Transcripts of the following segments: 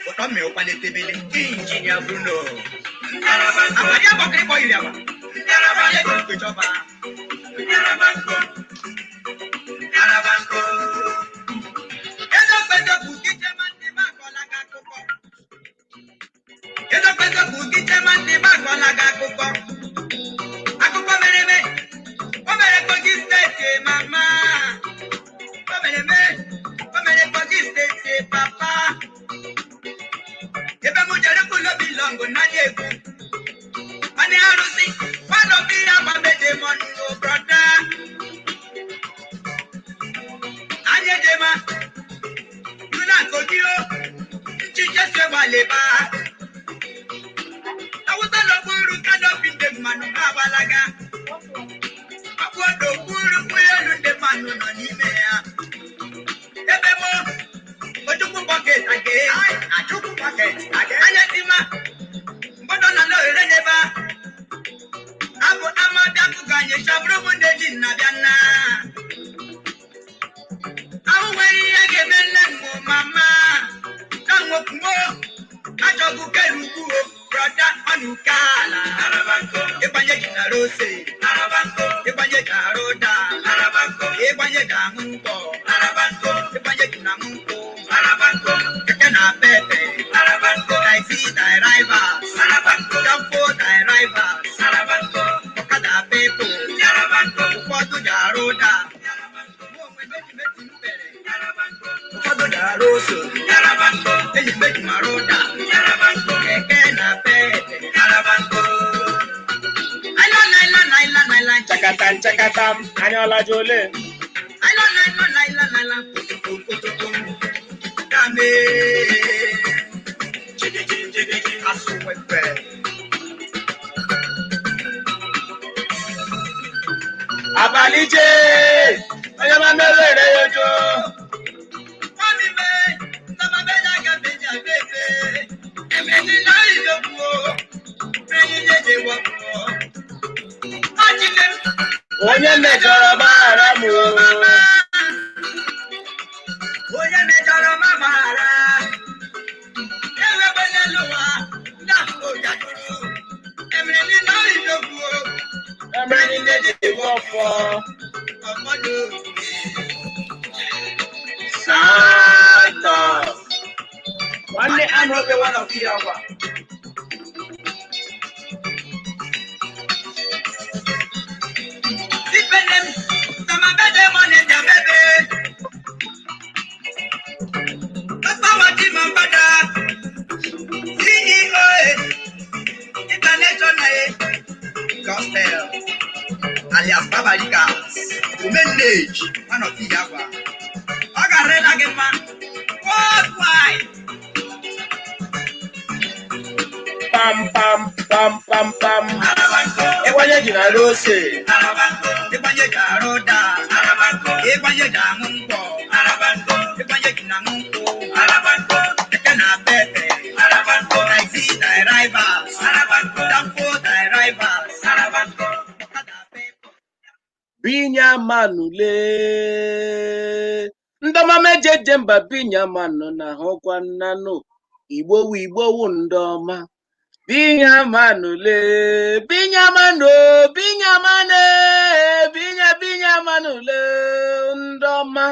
Ụtọ mmiri ụkwalitebele Injinia Bruno. Àpàdé àbọ̀kiri kọ ìrì àwà. Ayé ti gbèjọba. Ezogbezogbu gị chema ndị m akọla gị akụkọ. Ezogbezogbu gị chema ndị m akọla gị akụkọ. Akụkọ mere eme. O mere Kogi Steeti, mama. O mere eme. O mere Kogi Steeti, papa. Ebe m jere kwulobi lọngụ n'anya egwu. Onye arụsị, nwanọbi ya gbamede mọnụ, brọda. Anyị ejema, nuna Kogi o, nchiche si gbalịba. Awụsa n'okpuru kanopi ndị mmanụ ha agbalaga. Ọkwụ n'okpuru ụgbọelu ndị mmanụ nọ n'ime ya. Ebe mụ, Ojukwu bucket age, Achukwu bucket age. Anya tima, mgbọdọ na n'ohere n'ebe a. Abụ ama bịa kụkọ anyị chabụrụ m ndị ji nna bịa nna. Ahụ nwere ihe ga-eme nne m bụ mama. Na nwokwuo, achọgbu kere ugwu o, brọda ọnụ uke ala. Ịgbanye ji nara ose, ịgbanye ji arụ ụda, ịgbanye ji aṅụ nkwọ, ịgbanye ji na aṅụ nkwụ, keke na pepe, taxi drivers, danfo drivers, ọkada people, ụfọdụ ji arụ ụda. Mụ onwe meji meji m bere. Ụfọdụ ji arụ ose, enyi meji mara ụda, keke na pepe. Aila naila naila naila. Chakatam chakatam, anyị ọlaja ole? Aila naila naila naila kotoko kotoko. Dame. Chidiji chidiji asụwepe. Abalị jee, onye ma mewere ya ojo. Mami me, ndama be na gabe ja bebe. Eme ni na idogbu o. Meni jeje wọpụ. Achile m. Onye mejọrọ gbaghara m o. Onye mejọrọ ma gbaghara. Enwekwala n'ụwa, ndị ahụ jaduru. Emere ni na idogbu o. Emere ndị ji igwe ọfọ. Ọfọdụ. Santos. Nwanne anụ obe one of the agwa. Ifenem, tamabede mone jabebe. Papa wati mambada. CEO, International Gospel, alias Babalika, Omenage, one of the agwa. Ọ ga-arịla gị mma. Worldwide. Pam pam pam pam pam. Ịgbanye ji na ose. Ịgbanye ji arụ ụda. Ịgbanye ji aṅụ nkwọ. Ịgbanye ji na aṅụ nkwụ. Keke na pepe. Taxi drivers. Danfo drivers. Ọkada people. Binyamanụ lee. Ndọma mejeje mba binyamanụ na hụkwa nnanụ. Igbowu igbowu ndọma. Binyamanụ lee. Binyamanụ binyamanụ binya binyamanụ lee ndọma.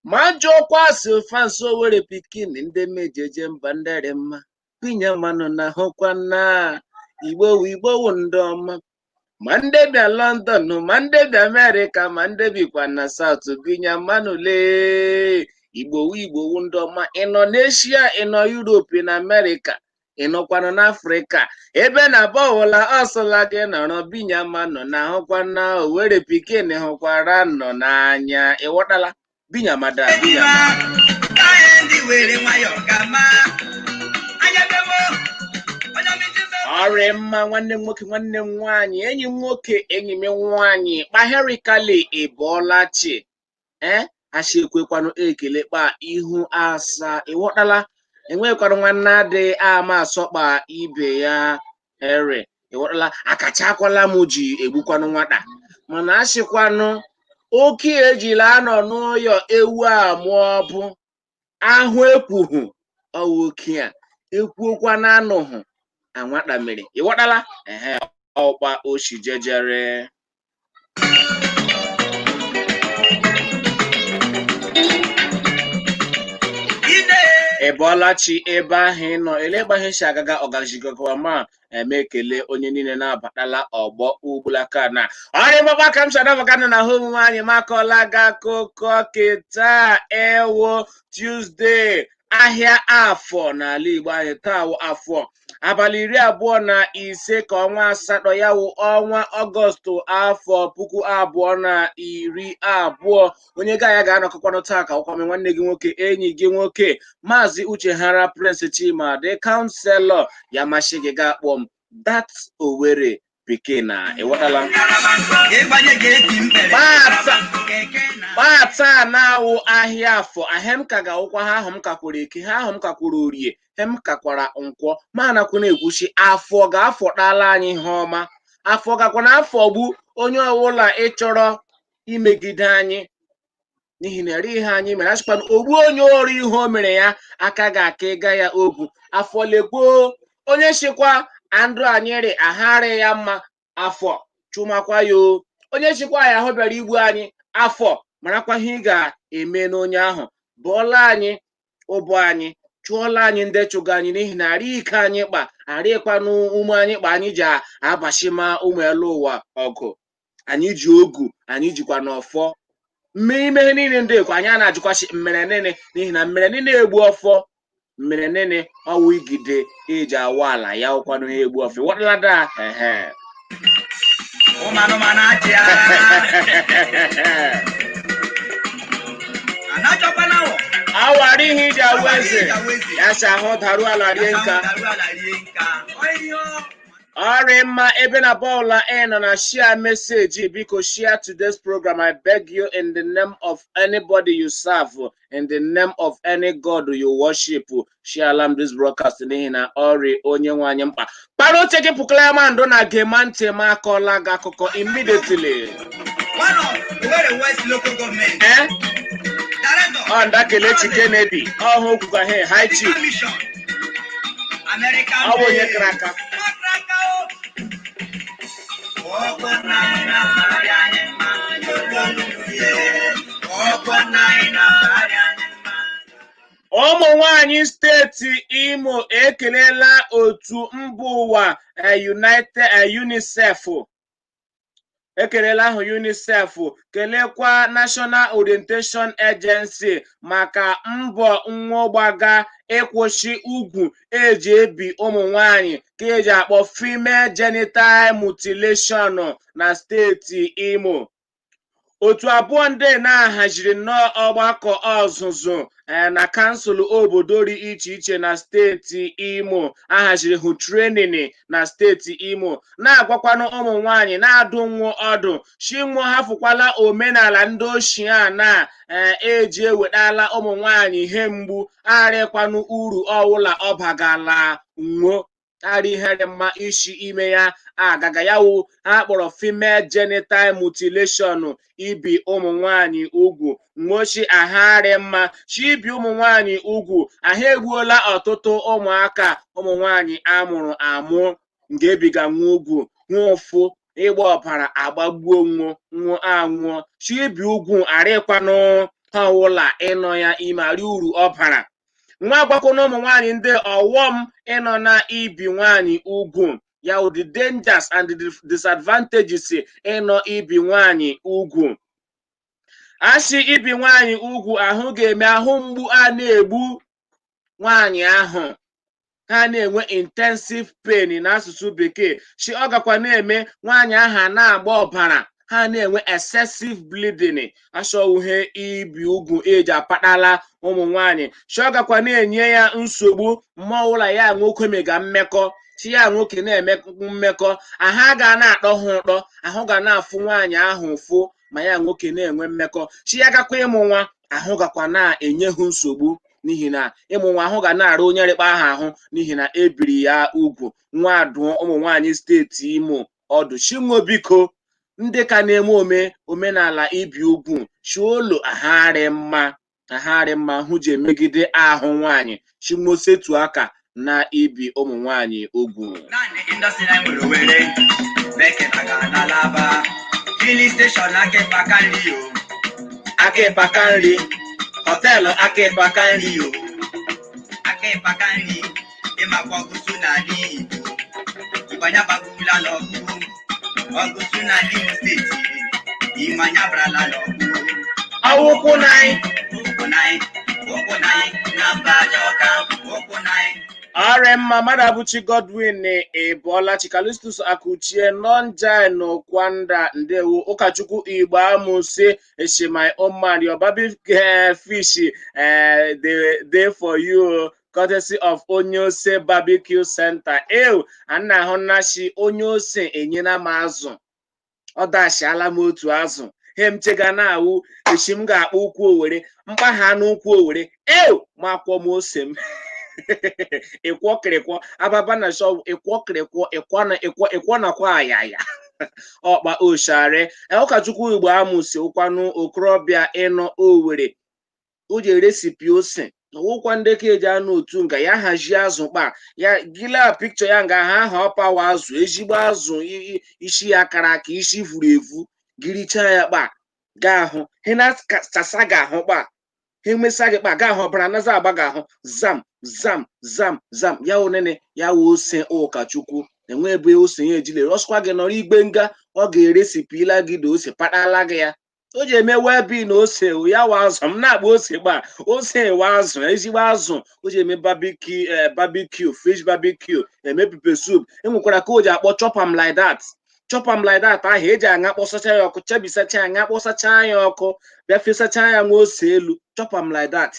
Ma jụọkwa Silvanso were pikin ndị mejeje mba ndịrị mma. Binyamanụ na hụkwa nna. Igbowu igbowu ndọma. Ma ndị bịa London, ma ndị bịa Amerịka, ma ndị bikwa na South, binyamanụ lee. Igbowu igbowu ndị ọma, ị nọ n'Eshia, ị nọ Europe, ị na Amerịka, ị nọkwanụ n'Afrịka, ebe na bọwụla ọsụla gị nọrọ, binyamanụ na ahụkwa na Owere pikin hụkwara nọ n'anya. Ịghọtala? Binyamada binyama. Ka ndị were nwayọọ gama. Anya bewo. Onye miji be. Ọrị mma, nwanne m nwoke, nwanne m nwaanyị, enyi m nwoke, enyi m nwaanyị, kpaherikali ịbọọla chi ee ashi ekwekwanụ ekele kpa ihu asa. Ịghọtala? Enwekwanụ nwanne adịghị ama asọkpa ibe ya ere. Ịghọtala? Akachakwala m ji egbukwanụ nwata, mana asịkwanụ oke ejila anọ n'ụyọ ewu a mụọ bụ ahụ ekwuhu. Ọwụ oke a ekwuokwa na anụhụ anwata mere, ịghọtala? Ehe, ọkpa oshi jejere. Ị bọọla chi ebe ahụ ị nọ, elekpa ihe si agaga ọgazigakwa ma eme ekele onye niile na-abatala ọgbọ ugbulaka na ọrịa mgbakwa ka m si adabaka nọ na ahụ omume anyị makọla ga akụkọ keta ewo Tuesday, ahịa afọ n'ala Igbo anyị. Taa wụ afọ, abalị 25 ka ọnwa asatọ, ya wụ ọnwa Ọgọstụ, afọ 2020. Onye ga ya ga-anọkọkwanụ taa ka ọkwame nwanne gị nwoke, enyi gị nwoke, Maazị Uche Hara Prince Chima, the counselor. Ya masị gị ga-akpọ m that Owerri pikin na ịghọtala. Taa na-awụ ahịa afọ, ahịa m ka ga-awụkwa ha ahụ m kakwara eke, ha ahụ m kakwara orie, ha m kakwara nkwọ, ma nakwa na-ekwuchi afọ ga-afọtala anyị ihe ọma. Afọ gakwa na afọ gbu onye ọbụla ịchọrọ imegide anyị, n'ihi na eri ihe anyị mere asịkwana ogbu onye ọrụ ihe o mere ya aka ga-aka ịga ya ogwu. Afọ lekwuo onye chịkwa andụ anyị rị agharị ya mma, afọ chụmakwa ya o. Onye chịkwa ya ahụ bịara igbu anyị, afọ marakwa ihe ị ga-eme n'onye ahụ. Bụọla anyị ụbọ anyị, chụọla anyị ndị chụga anyị, n'ihi na arị ike anyị kpa arịkwanụ ume anyị kpa anyị ji abachima ụmụ elu ụwa ọgụ. Anyị ji ogu, anyị jikwa n'ọfọ mmiri ime ihe niile ndị ekwe anyị a na-ajụkwasị mmere nene, n'ihi na mmere nene egbu ọfọ, mmere nene ọwụ igide eji awa ala ya ụkwanụ ha egbu ọfọ. Ịghọtala da? Ehe. Ụmụ anụmanụ achị anachọkwana awọ. Awara ihe iji awụ eze ya si ahụ daru ala rie nka. Ọrị mma ebe na bọọlụ ị nọ na share message, biko share today's program. I beg you in the name of anybody you serve, in the name of any god you worship, share am this broadcast, n'ihi na ọrị onye nwe anyị mkpa. Kpara uche gị pụkala ya ndụ na gema ntị ma akọla gị akụkọ immediately. One of Owerri West Local Government. Eh? Director. Ọ nda Kelechi Kennedy ọhụ okwukwa he high chief. Mission. American. Ọ bụ onye kara aka. Kara aka o. Ọkwa anyị na-arị anyị mma. Ọkwa anyị na-arị anyị mma. Ụmụ nwanyị steeti Imo ekelela otu mba ụwa United UNICEF, ekelela ahụ UNICEF, kelekwa National Orientation Agency maka mbọ nwụgbaga ịkwụsị ugwu eji ebi ụmụ nwanyị ka eji akpọ female genital mutilation na steeti Imo. Otu abụọ ndị na-ahaziri nnọọ ọgbakọ ọzụzụ na kansụl obodo dị iche iche na steeti Imo, ahaziri hụ training na steeti Imo, na-agwakwanụ ụmụ nwanyị, na-adụ nwụ ọdụ chinwo hafụkwala omenala ndị ochie a na-eji ewetala ụmụ nwanyị ihe mgbu, arịkwanụ uru ọwụla ọ bagala nwo arị ihere mma isi ime ya agaga ya wụ ha kpọrọ female genital mutilation, ibi ụmụ nwanyị ugwu nwochi ahari mma chi ibi ụmụ nwanyị ugwu ahụ egbuola ọtụtụ ụmụaka ụmụ nwanyị amụrụ amụ nke ebiga nwa ugwu nwa ụfụ ịgba ọbara agbagbuo nwụọ nwụọ anwụọ. Chi ibi ugwu arịkwanụ ha ọwụla ịnọ ya ime arị uru ọ bara nwa agwakwana ụmụ nwanyị ndị ọghọm ịnọ na ibi nwanyị ugwu ya wụ the dangers and the disadvantages ịnọ ibi nwanyị ugwu. Asị ibi nwanyị ugwu ahụ ga-eme ahụ mgbu a na-egbu nwanyị ahụ, ha na-enwe intensive pain n'asụsụ bekee. Chi ọ gakwa na-eme nwaanyị ahụ a na-agba ọbara, ha na-enwe excessive bleeding. Asọwuhe ibi ugwu eji akpatala ụmụ nwanyị. Chi ọ gakwa na-enye ya nsogbu mmụọ ụlọ ya nwoke mega mmekọ, chi ya nwoke na-eme mmekọ ahụ ga na-atọ ha ụtọ, ahụ ga na-afụ nwaanyị ahụ ụfụ ma ya nwoke na-enwe mmekọ. Chi ya gakwa ịmụ nwa, ahụ gakwa na-enye ha nsogbu, n'ihi na ịmụ nwa ahụ ga na-arụ onye rịkpa ahụ ahụ, n'ihi na ebiri ya ugwu. Nwa dụọ ụmụ nwaanyị steeti Imo ọdụ chinwo, biko, ndị ka na-eme omenala ibi ugwu chiolu agharị mma Na ha arị mma hụ ji emegide ahụ nwaanyị chimosetu aka na ibi ụmụ nwaanyị ugwu. Naanị industry anyị nwere Owerri, Beketaga na Alaba, filling station Akịkpaka nri o. Akịkpaka nri, họteelụ Akịkpaka nri o. Akịkpaka nri, ịmakwa ọgụsụ n'ala Igbo. Igbo anya gbagbula n'ọgụ, ọgụsụ n'ala Imo steeti, Imo anya barala n'ọgụ. Awụkwụ na anyị. Ụkwụ na anyị, ụkwụ na anyị, na mba ajọka, ụkwụ na anyị. Ọrịa mma Madabuchi Godwin Ịbọla Chikalistus Akuchie Nonjin Kwanda ndewo. Ụkọchukwu Igbo Amusi eshi, "My own man, your barbecue fish dey for you, courtesy of Onye Barbecue Center." Ew, ana ahụ nnashi onye ose enyela m azụ, ọ dashiala m otu azụ he m chega na awụ echi m ga-akpọ ụkwụ owere mkpagha n'ụkwụ owere. Ew, ma akwọ m ose m ịkwọ kịrịkwọ ababa na shop, ịkwọ kịrịkwọ, ịkwọ na ịkwọ, ịkwọ nakwa ayaya ọkpa oshare. Ụkọchukwu Igbo Amusi ụkwanụ okorobịa ịnọ Owere o ji recipe ose ọwụkwa ndị ka eji anụ otu nga ya hazie azụ kpa ya gila pikchọ ya nga ha aha ọpawa azụ, ezigbo azụ isi ya kara aka, isi furu efu giricha ya kpa ga ahụ hena chasa ga ahụ kpa ha emesa gị kpa ga ahụ ọbara naza agba ga ahụ zam zam zam zam ya onene ya wụ ose. Ụkọchukwu enwe ebe ose ya ejile ọsụkwa gị nọrọ igbe nga ọ ga-eresipila gị da ose patala gị ya o ji eme webi na ose ya wa azụ m na-akpọ ose gba ose wa azụ, ezigbo azụ o ji eme barbecue, barbecue fish, barbecue eme pepper soup. Enwekwara ka o ji akpọ chop am like that, chop am like that ahụ eji aṅa kpọsacha ya ọkụ, chebisacha ya, aṅa kpọsacha ya ọkụ, bịa fesacha ya nwa ose elu, chop am like that.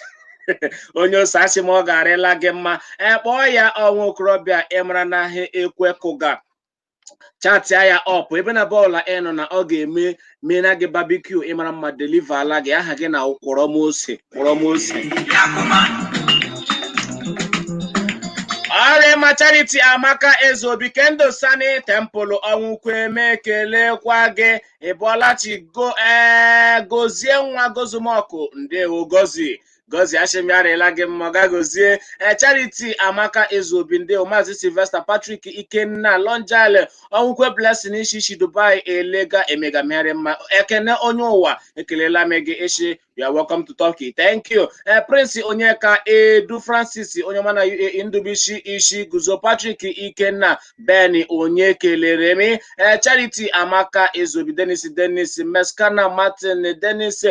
Onye ose asị m ọ ga-arịla gị mma. Ee, kpọọ ya ọnwa okorobịa ịmara na ahịa ekwe kụga chatịa ya ọpụ ebe na bọọlụ ịnọ na ọ ga-eme mena gị barbecue ịmara mma, deliver ala gị aha gị na kwọrọ m ose, kwọrọ m ose. Yakuma. Ọrịma Charity Amaka Ezeobi Kendo Sani Temple ọnwụkwe ekelekwa gị. Ịbọlachi go ee gozie nwa gozumọkụ ndewo gozi gozi ashịmịarịla gị mma ga gozie. Ee, Charity Amaka Ezeobi ndewo. Maazị Sylvester Patrick Ikenna Lonjale ọnwụkwe Blessing Ishishi Dubai elega emegamịarị mma. Ekene onye ụwa ekelela m gị ishi, "You are welcome to Turkey." Thank you. Prince Onyeka Edu Francis onye ọma na UAE Ndubuisi Ishi Guzo Patrick Ikenna Ben onye kelere m. Charity Amaka Ezeobi, Dennis Dennis Meskana Martin Dennis,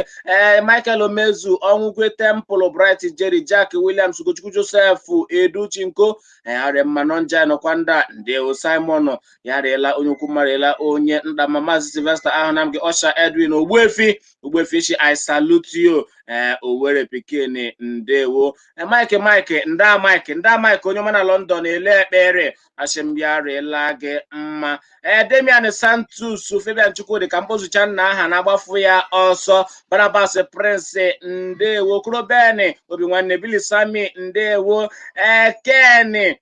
Michael Omezu Ọnwụkwe Temple Bright Jerry Jack Williams Ugochukwu Joseph Edu Chinko Aremmanonja Nọkwanda Ndewo Simon ya rịela onye ukwu marịla onye nta. Maazị Sylvester ahụ gị Osha Edwin Ogbuefi Ogbuefi shi, "I salute you." Ee, Owere Pikin ndewo. Mike Mike nda Mike nda Mike onye ọma na London ele ekpere asị ya rịela gị mma. Ee, Damian Santos Fabian Chukwudi ka mkpozucha nna aha na-agbafu ya ọsọ. Barabas Prince ndewo. Krobeni Obi nwanne Billy Sami ndewo. Ee, Ken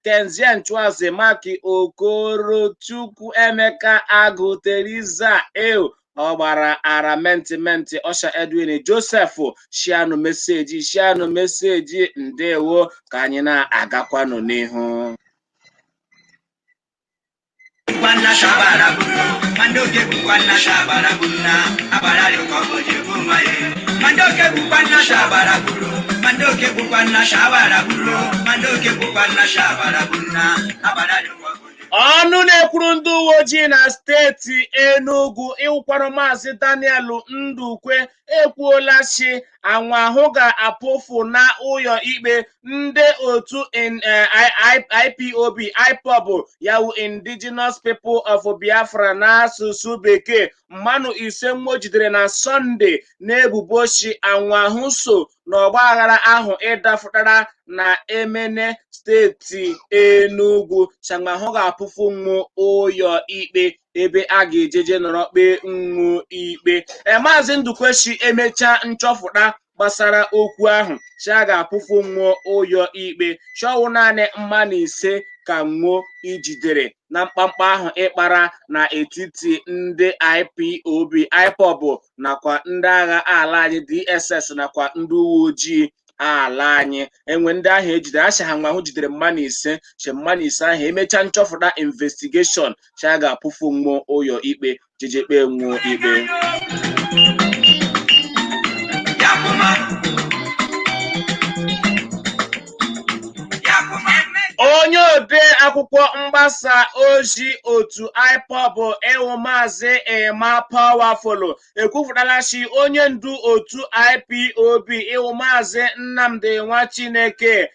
Kenzian Chwazi Maki Okorochukwu Emeka Agụ Teriza eo ọ gbara ara mentimenti. Ọsha Edwin Joseph shianụ message, shianụ message. Ndewo, ka anyị na-agakwanụ n'ihu. Bukwanna shabara bunu, mandoke bukwanna shabara bunna, abara loko boje bumaye. Mandoke bukwanna shabara buru, mandoke bukwanna shabara buru, mandoke bukwanna shabara bunna, abara loko boje. Ọnụ na-ekwuru ndị uwe ojii na steeti Enugu ịwụkwarụ Maazị Daniel Ndukwe ekwuola chi anwa ahụ ga-apụfu na ụyọ ikpe ndị otu IPOB, IPOB yawu Indigenous People of Biafra n'asụsụ bekee, mmanụ ise nwo jidere na Sọnde na-ebubo chi anwa ahụ so n'ọgba aghara ahụ ịdafụtara na Emene, steeti Enugu. Chanwahụ ga-apụfu nwu ụyọ ikpe ebe a ga-ejeje nọrọ kpee nwu ikpe. Ee, Maazị Ndukwechi emechaa nchọpụta gbasara okwu ahụ chi a ga-apụfu nwu ụyọ ikpe chọwụ naanị mmanụ ise. Ka nwo ijidere na mkpamkpa ahụ ịkpara n'etiti ndị IPOB, IPOB nakwa ndị agha ala anyị DSS nakwa ndị uwe ojii ala anyị. Enwe ndị ahụ ejidere, asị ha nwa ahụ jidere mmadụ 5, si mmadụ 5 ahụ emechaa nchọpụta, investigation, si a ga-apụfu nwuo ụyọ ikpe, jeje kpee nwuo ikpe. Yakuma. Yakuma. Onye ode akwụkwọ mgbasa ozi otu IPOB, ịwụ Maazị Emma Powerful, ekwupụtala si onye ndu otu IPOB, ịwụ Maazị Nnamdi Nwachineke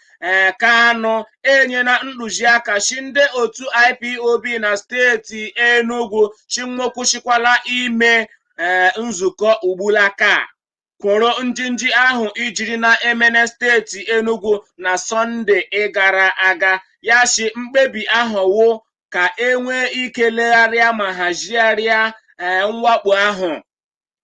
Kanu, enyela ntụziaka si ndị otu IPOB na steeti Enugu si nwokwuchikwala ime nzukọ ugbulaka kwụrụ njinji ahụ ijiri na emene steeti Enugu na Sọnde ịgara aga. Ya si mkpebi ahụ wụ ka enwee ike legharịa ma hazigharịa mwakpo ahụ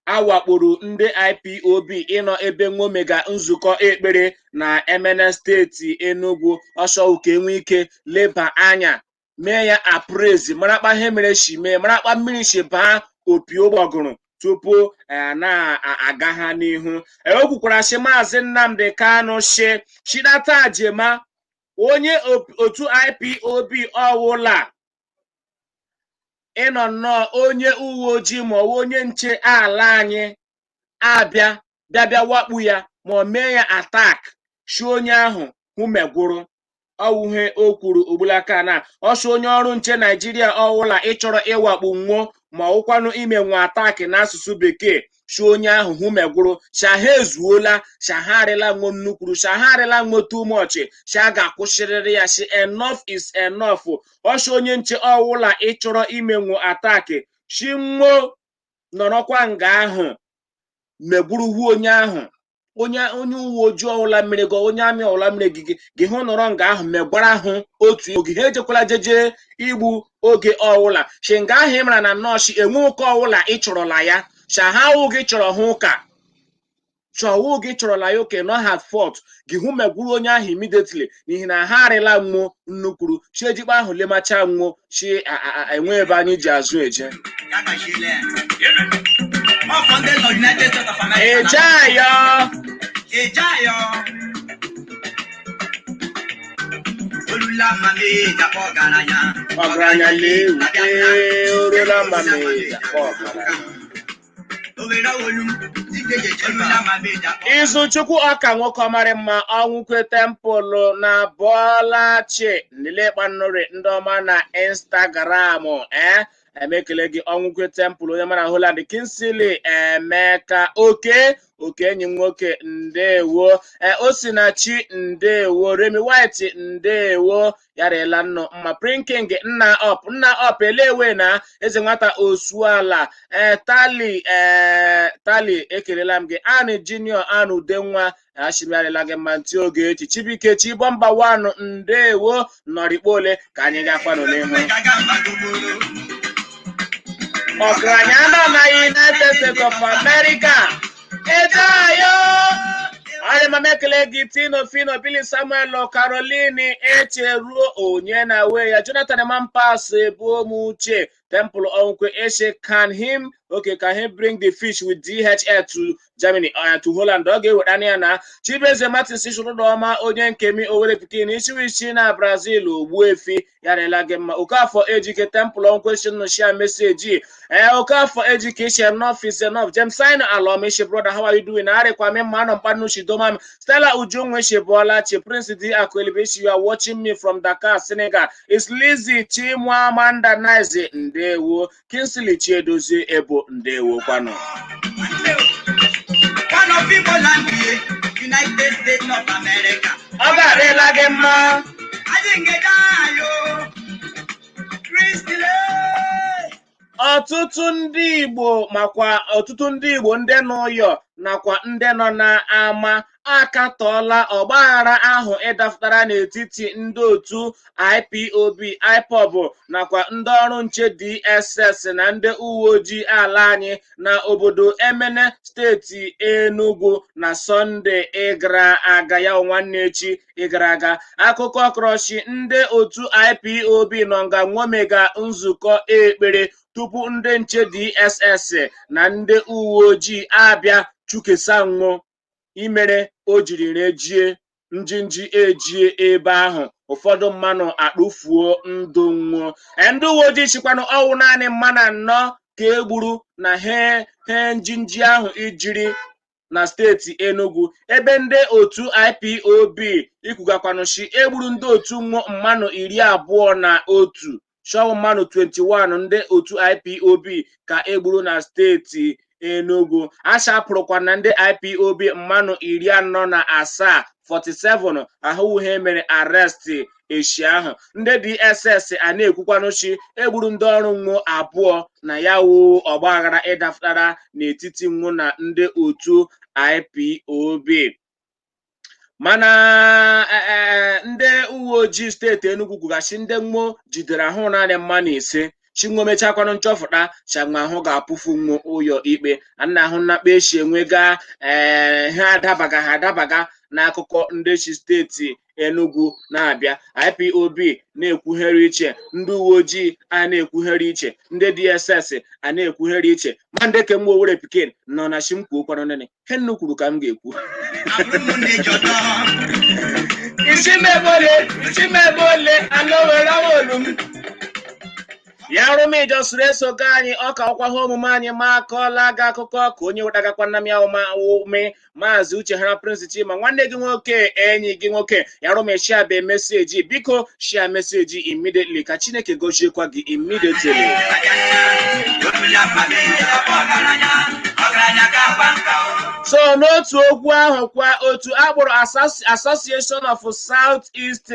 awakporo ndị IPOB ịnọ ebe nwomega nzukọ ekpere na emene steeti Enugu. Ọsọ ka enwee ike leba anya, mee ya appraise, marakpa ihe mere si mee, marakpa mmiri si baa opi ụgbọgụrụ tupu na-aga ha n'ihu. O kwukwara sị Maazị Nnamdi Kanu shi chidata jema onye otu IPOB ọwụla ịnọ nnọọ onye uwe ojii ma ọ bụ onye nche ala anyị abịa bịa bịa wakpu ya ma ọ mee ya attack, shi onye ahụ hụ megwụrụ ọwụhe. O kwuru ugbulaka na ọsọ onye ọrụ nche Naijiria ọwụla ịchọrọ ịwakpu nwuo ma ọwụkwanụ ime nwa attack n'asụsụ Bekee, shi onye ahụ hụ megwụrụ, shaha ezuola, shaharịla nwo nnukwuru, shaharịla nwo too much, sha ga-akwụsịrịrị ya, shi enough is enough. Ọsọ onye nche ọwụla ịchọrọ ime nwo attack, shi nwo nọrọkwa nga ahụ megburuhu onye ahụ. Onye uwe ojii ọwụla mere gị, onye amị ọwụla mere gị, gị hụ nọrọ nga ahụ megwara hụ otu oge ha ejekwala jeje igbu oge ọwụla, shi nga ahụ ị mara na nọọsụ enwe ụka ọwụla ị chọrọla ya, shahawụ gị chọrọ ha ụka chọwụ gị chọrọla ya oke nọ ha fọt gị hụ megwuru onye ahụ immediately, n'ihi na ha arịla nwuo nnukwuru chi ejikpa ahụ lemacha nwuo chi enwe ebe anyị ji azụ eje. Ya gachiele. All founders of United States of America. Ejeayọ. Ejayo. Olula mame dapọ ọgaranya. Ọgaranya lewu ee, orula mame dapọ ọgaranya. Owere olu. Olula mame dapọ. Izuchukwu ọka nwoke ọmarị mma ọnwụkwe tempụlụ na Bọlachi nlekpanụrị ndị ọma na Instagram emekele gị. Ọnwụkwe tempụlụ, onye mara Holland, Kinsley Emeka oke oke enyi m nwoke, ndewo. Osinachi, ndewo. Remi White, ndewo. Yarela nnụ mma. Prinking nna up, nna up elewe na eze nwata osuala tali tali, ekelela m gị. Anụ Junior, anụ udenwa ashimịarịla gị mma. Ntị oge echi, Chibuike Chibọmba wanụ, ndewo. Nọrikpo ole ka anyị gakwanụ n'ihu. Ọgaranya nọ na United States of America, ejeayo anyị ma ekele gị. Tino Fino, Billy Samuel, Caroline Echeruo, onye na we ya, Jonathan Mampas, ebuo m uche Temple Onkwe Eshe. Can him, okay, can he bring the fish with DHL to Germany, to Holland? Ọ ga-eweta ya na Chibeze Martin Sishụrụdọma, onye nkemi Owere Pikin isiwishi na Brazil, Ogbuefi yarela gị mma. Okafọ Ejike, Temple Onkwe shinu share message. Okafọ Ejike ishe, enough is enough. James Sign Alomishi, brother, how are you doing? Arịkwa mi mma nọ mkpanushi doma. Stella Ujunwe Shebola Chi, Prince D Akwelibeshi, you are watching me from Dakar, Senegal. It's Lizzie Chimwamanda Nice, ndewo. Kingsley Chiedozie Ebo, ndewo kwano. One of Igbo land, United States of America. Ọ ga-adịla gị mma. Adịngedayo. Kristi. Ọtụtụ ndị Igbo makwa ọtụtụ ndị Igbo ndị nọ ụyọ nakwa ndị nọ n'ama. Akatọọla ọgbaghara ahụ ịdapụtara n'etiti ndị otu IPOB, IPOB nakwa ndị ọrụ nche DSS na ndị uwe ojii ala anyị na obodo Emene, steeti Enugu, na Sọnde ịgara aga, ya nwanne echi ịgara aga. Akụkọ kọrọshi ndị otu IPOB nọ nga nwomega nzukọ ekpere tupu ndị nche DSS na ndị uwe ojii abịa chukesa nwụ imere o jiri rejie njinji ejie ebe ahụ, ụfọdụ mmanụ akpụfuo ndụ nwụọ. Ndị uwe ojii chịkwanụ ọwụ naanị mmanụ anọ ka e gburu na he he njinji ahụ ijiri na steeti Enugu, ebe ndị otu IPOB ikwugakwanụshi egburu ndị otu nwụọ mmanụ 21, shọwụ mmanụ 21 ndị otu IPOB ka egburu na steeti Enugu. Achapụrụkwa na ndị IPOB mmanụ 47, 47 ahụhụ ha mere arrest echi ahụ. Ndị DSS a na-ekwukwanụchi egburu ndị ọrụ nwụ abụọ na ya wu ọgbaghara ịdapụtara n'etiti nwụ na ndị otu IPOB. Mana ndị uwe ojii steeti Enugu kwugachi ndị mmụọ jidere ahụ naanị mmanụ ise. Chinwo mechakwanụ nchọfụta chanwa ahụ ga-apụfu nwo ụyọ ikpe ana ahụ nnakpa echi enwega. Ee, ha adabaga, ha adabaga n'akụkọ ndị chi steeti Enugu na-abịa. IPOB na-ekwughere iche, ndị uwe ojii a na-ekwughere iche, ndị DSS a na-ekwughere iche, ma ndị ke nwa Owerri pikin nọ na chi m kwuokwanụ nene he nnu kwuru ka m ga-ekwu. Isimebole, isimebole, alowere olu m ya rụmijọ soro eso ga anyị ọka ọkwa ha omume anyị ma akọọla gị akụkọ ka onye wetagakwa nna m ya ụma ume. Maazị Uche Hara Prince Chima, nwanne gị nwoke, enyi gị nwoke ya rụme, share be message, biko share message immediately ka Chineke goziekwa gị immediately. So n'otu okwu ahụ kwa, otu akpọrọ Association of South East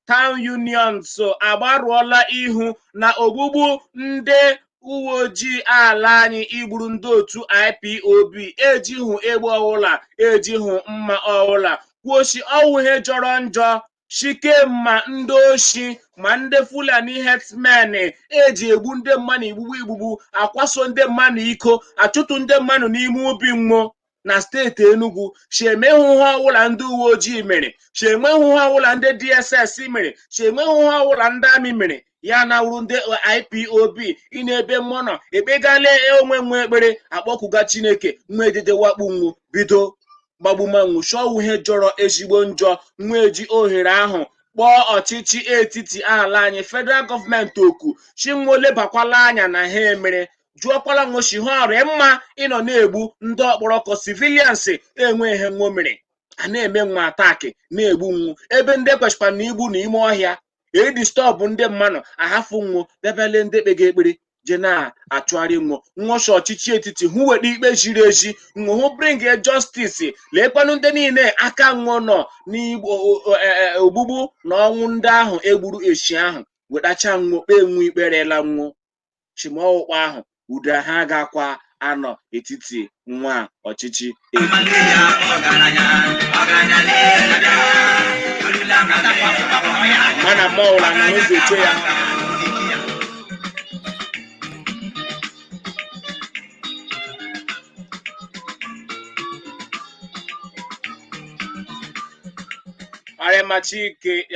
Town Union so agbarụọla ihu na ogbugbu ndị uwe ojii ala anyị igburu ndị otu IPOB ejihụ egbe ọwụla, ejihụ mma ọwụla, kwuochi ọwụ ihe jọrọ njọ shike ma ndị oshi ma ndị Fulani herdsmen eji egbu ndị mmadụ igbugbu igbugbu, akwaso ndị mmadụ iko, achụtụ ndị mmadụ n'ime ubi mmụọ na steeti Enugu. Si emehụ ihe ọwụla ndị uwe ojii mere, si enweghị ihe ọwụla ndị DSS mere, si enweghị ihe ọwụla ndị amị mere, ya na wuru ndị IPOB ị na-ebe mmụọ nọ ekpegala onwe nwe ekpere akpọkuga Chineke nwa edede wakpu nwu bido gbagbumanwu shọwụ ihe jọrọ ezigbo njọ. Nwa eji ohere ahụ kpọọ ọchịchị etiti ala anyị, federal gọọmenti, oku chinwo lebakwala anya na ha emere, jụọkwala nwochi ha ọrịa mma ịnọ na-egbu ndị ọkpọrọkọ civilians enwe ihe nwo mere a na-eme nwa attack na-egbu nwu ebe ndị kwesịkwa na igbu n'ime ọhịa edisturb ndị mmadụ, ahafụ nwo bịabịale ndị kpega ekpere je na-achụgharị nwo. Nwọchi ọchịchị etiti hụ weta ikpe ziri ezi, nwo hụ bring justice, leekwanụ ndị niile aka nwo nọ n'igbo ogbugbu na ọnwụ ndị ahụ egburu echi ahụ, wetacha nwo kpee nwo ikperela nwo chimọwụkpa ahụ udo ha gakwa anọ etiti nwa ọchịchị etiti. Mana mmọnwụ na n'ụzọ eche ya. Arịma Chike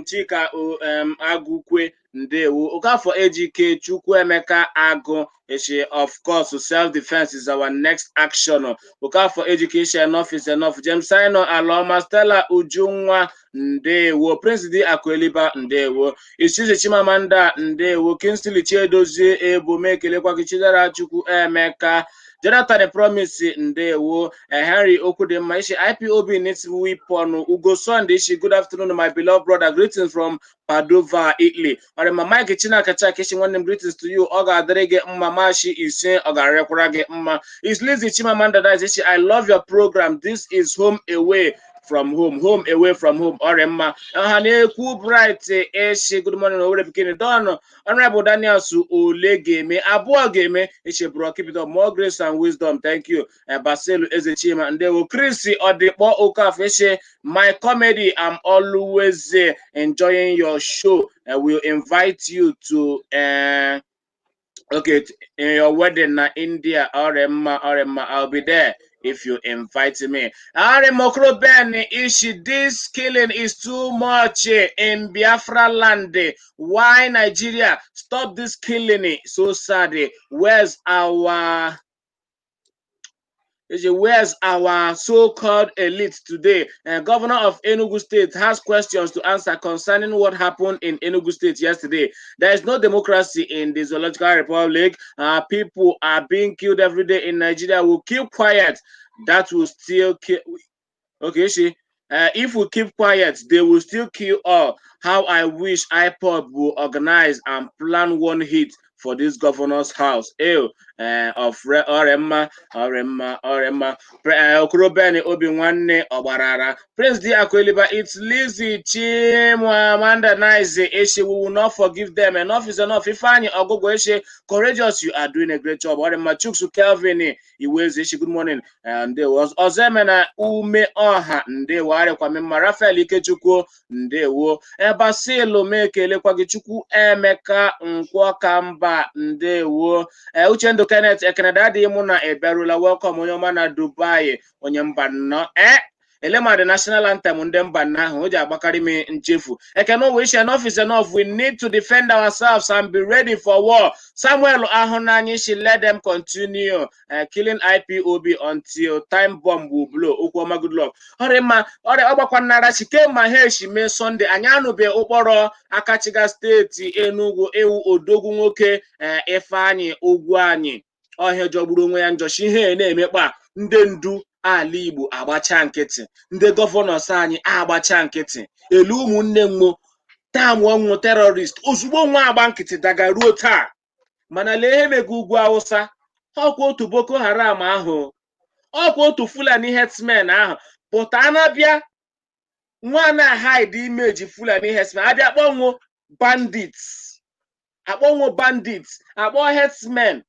Chika o Agụkwe, ndewo. Okafor Ejike Chukwuemeka Agụ Eshe, of course self defense is our next action. Okafor Ejike Eshe, enough is enough. James Sino Aloma Stella Ujunwa, ndewo. Prince D Akweliba, ndewo. Isizi Chimamanda, ndewo. Kingsley Chiedozie Ebume, ekelekwa gị. Chidera Chukwu Emeka Jonathan Promise, ndewo. Henry Okwudimma Ishi, IPOB needs weapon. Ugo Sunday Ishi, good afternoon, my beloved brother, greetings from Padova, Italy. Ọrịma Mike Chinaka Ishi, nwanne m, greetings to you. Ọ ga-adịrị gị mma mashi ise, ọ ga-arịakwara gị mma. Is Lizzy Chimamanda Dice Ishi, I love your program. This is home away from home, home away from home. Ọrịa mma ọha na-ekwu. Bright Eshi, good morning, Owerri pikin don. Honorable Daniels ole ga-eme abụọ ga-eme echebụrụ. Keep it up, more grace and wisdom. Thank you. Basilu Ezechima, ndewo. Chris Ọdịkpọ Okafor Eshe, my comedy, I'm always enjoying your show. We'll invite you to okay, in your wedding na India. Ọrịa ọrịa, I'll be there if you invite me. Mokro Ben Ishi, this killing is too much in Biafra land. Why Nigeria? Stop this killing. So sad. Where's our so-called elite today? Governor of Enugu State has questions to answer concerning what happened in Enugu State yesterday. There is no democracy in the Zoological Republic. People are being killed every day in Nigeria. We'll keep quiet. That will still kill. Okay, she. If we keep quiet, they will still kill all. How I wish IPOB will organize and plan one hit for this governor's house. Ew, of Oremma, Oremma, Oremma. Okorobeni Obi Nwanne Ọgbarara. Prince D. Akweliba, it's Lizzie Chimamanda Nice. Eshe, we will not forgive them. Enough is enough. Ifeanyi Ogogo Eshe, courageous, you are doing a great job. Oremma Chuksu Kelvin Iweze Eshe, good morning. And there was Ozemena Ume Ọha, ndewo arịkwa Raphael Ikechukwu, ndewo. Ebasilu m ekelekwa gị. Chukwu Emeka Nkwọkamba, ndewo. Uchendu Kenneth Ekeneda adịghị mụ na ịbịarula. Welcome, onye ọma na Dubai, onye mba nnọọ. Elema the national anthem ndị mba nna ahụ o ji agbakarị m nchefu. Ekene ụwa isi, enough is enough, we need to defend ourselves and be ready for war. Samuel Ahụnanya isi, let them continue killing IPOB until time bomb will blow. Okwu ọma, good luck. Ọrịa mma ọrịa ọgbakwa nnara chike ma ha eshi mee Sunday anyị anụbe ụkpọrọ Akachiga steeti Enugu ewu odogwu nwoke Ifeanyị Ugwu anyị ọhịa jọgburu onwe ya njọchi ihe na-emekpa ndị ndu ala Igbo agbacha nkịtị, ndị governors anyị agbacha nkịtị elu ụmụnne mmo taa mụọ nwụ terrorist ozugbo nwa agba nkịtị daga ruo taa. Mana lee ihe mega ugwu Awụsa, ọkwa otu Boko Haram ahụ, ọkwa otu Fulani herdsmen ahụ pụta na-abịa nwa na hide image Fulani herdsmen abịa kpọnwụ bandits, akpọnwụ bandits, akpọ herdsmen,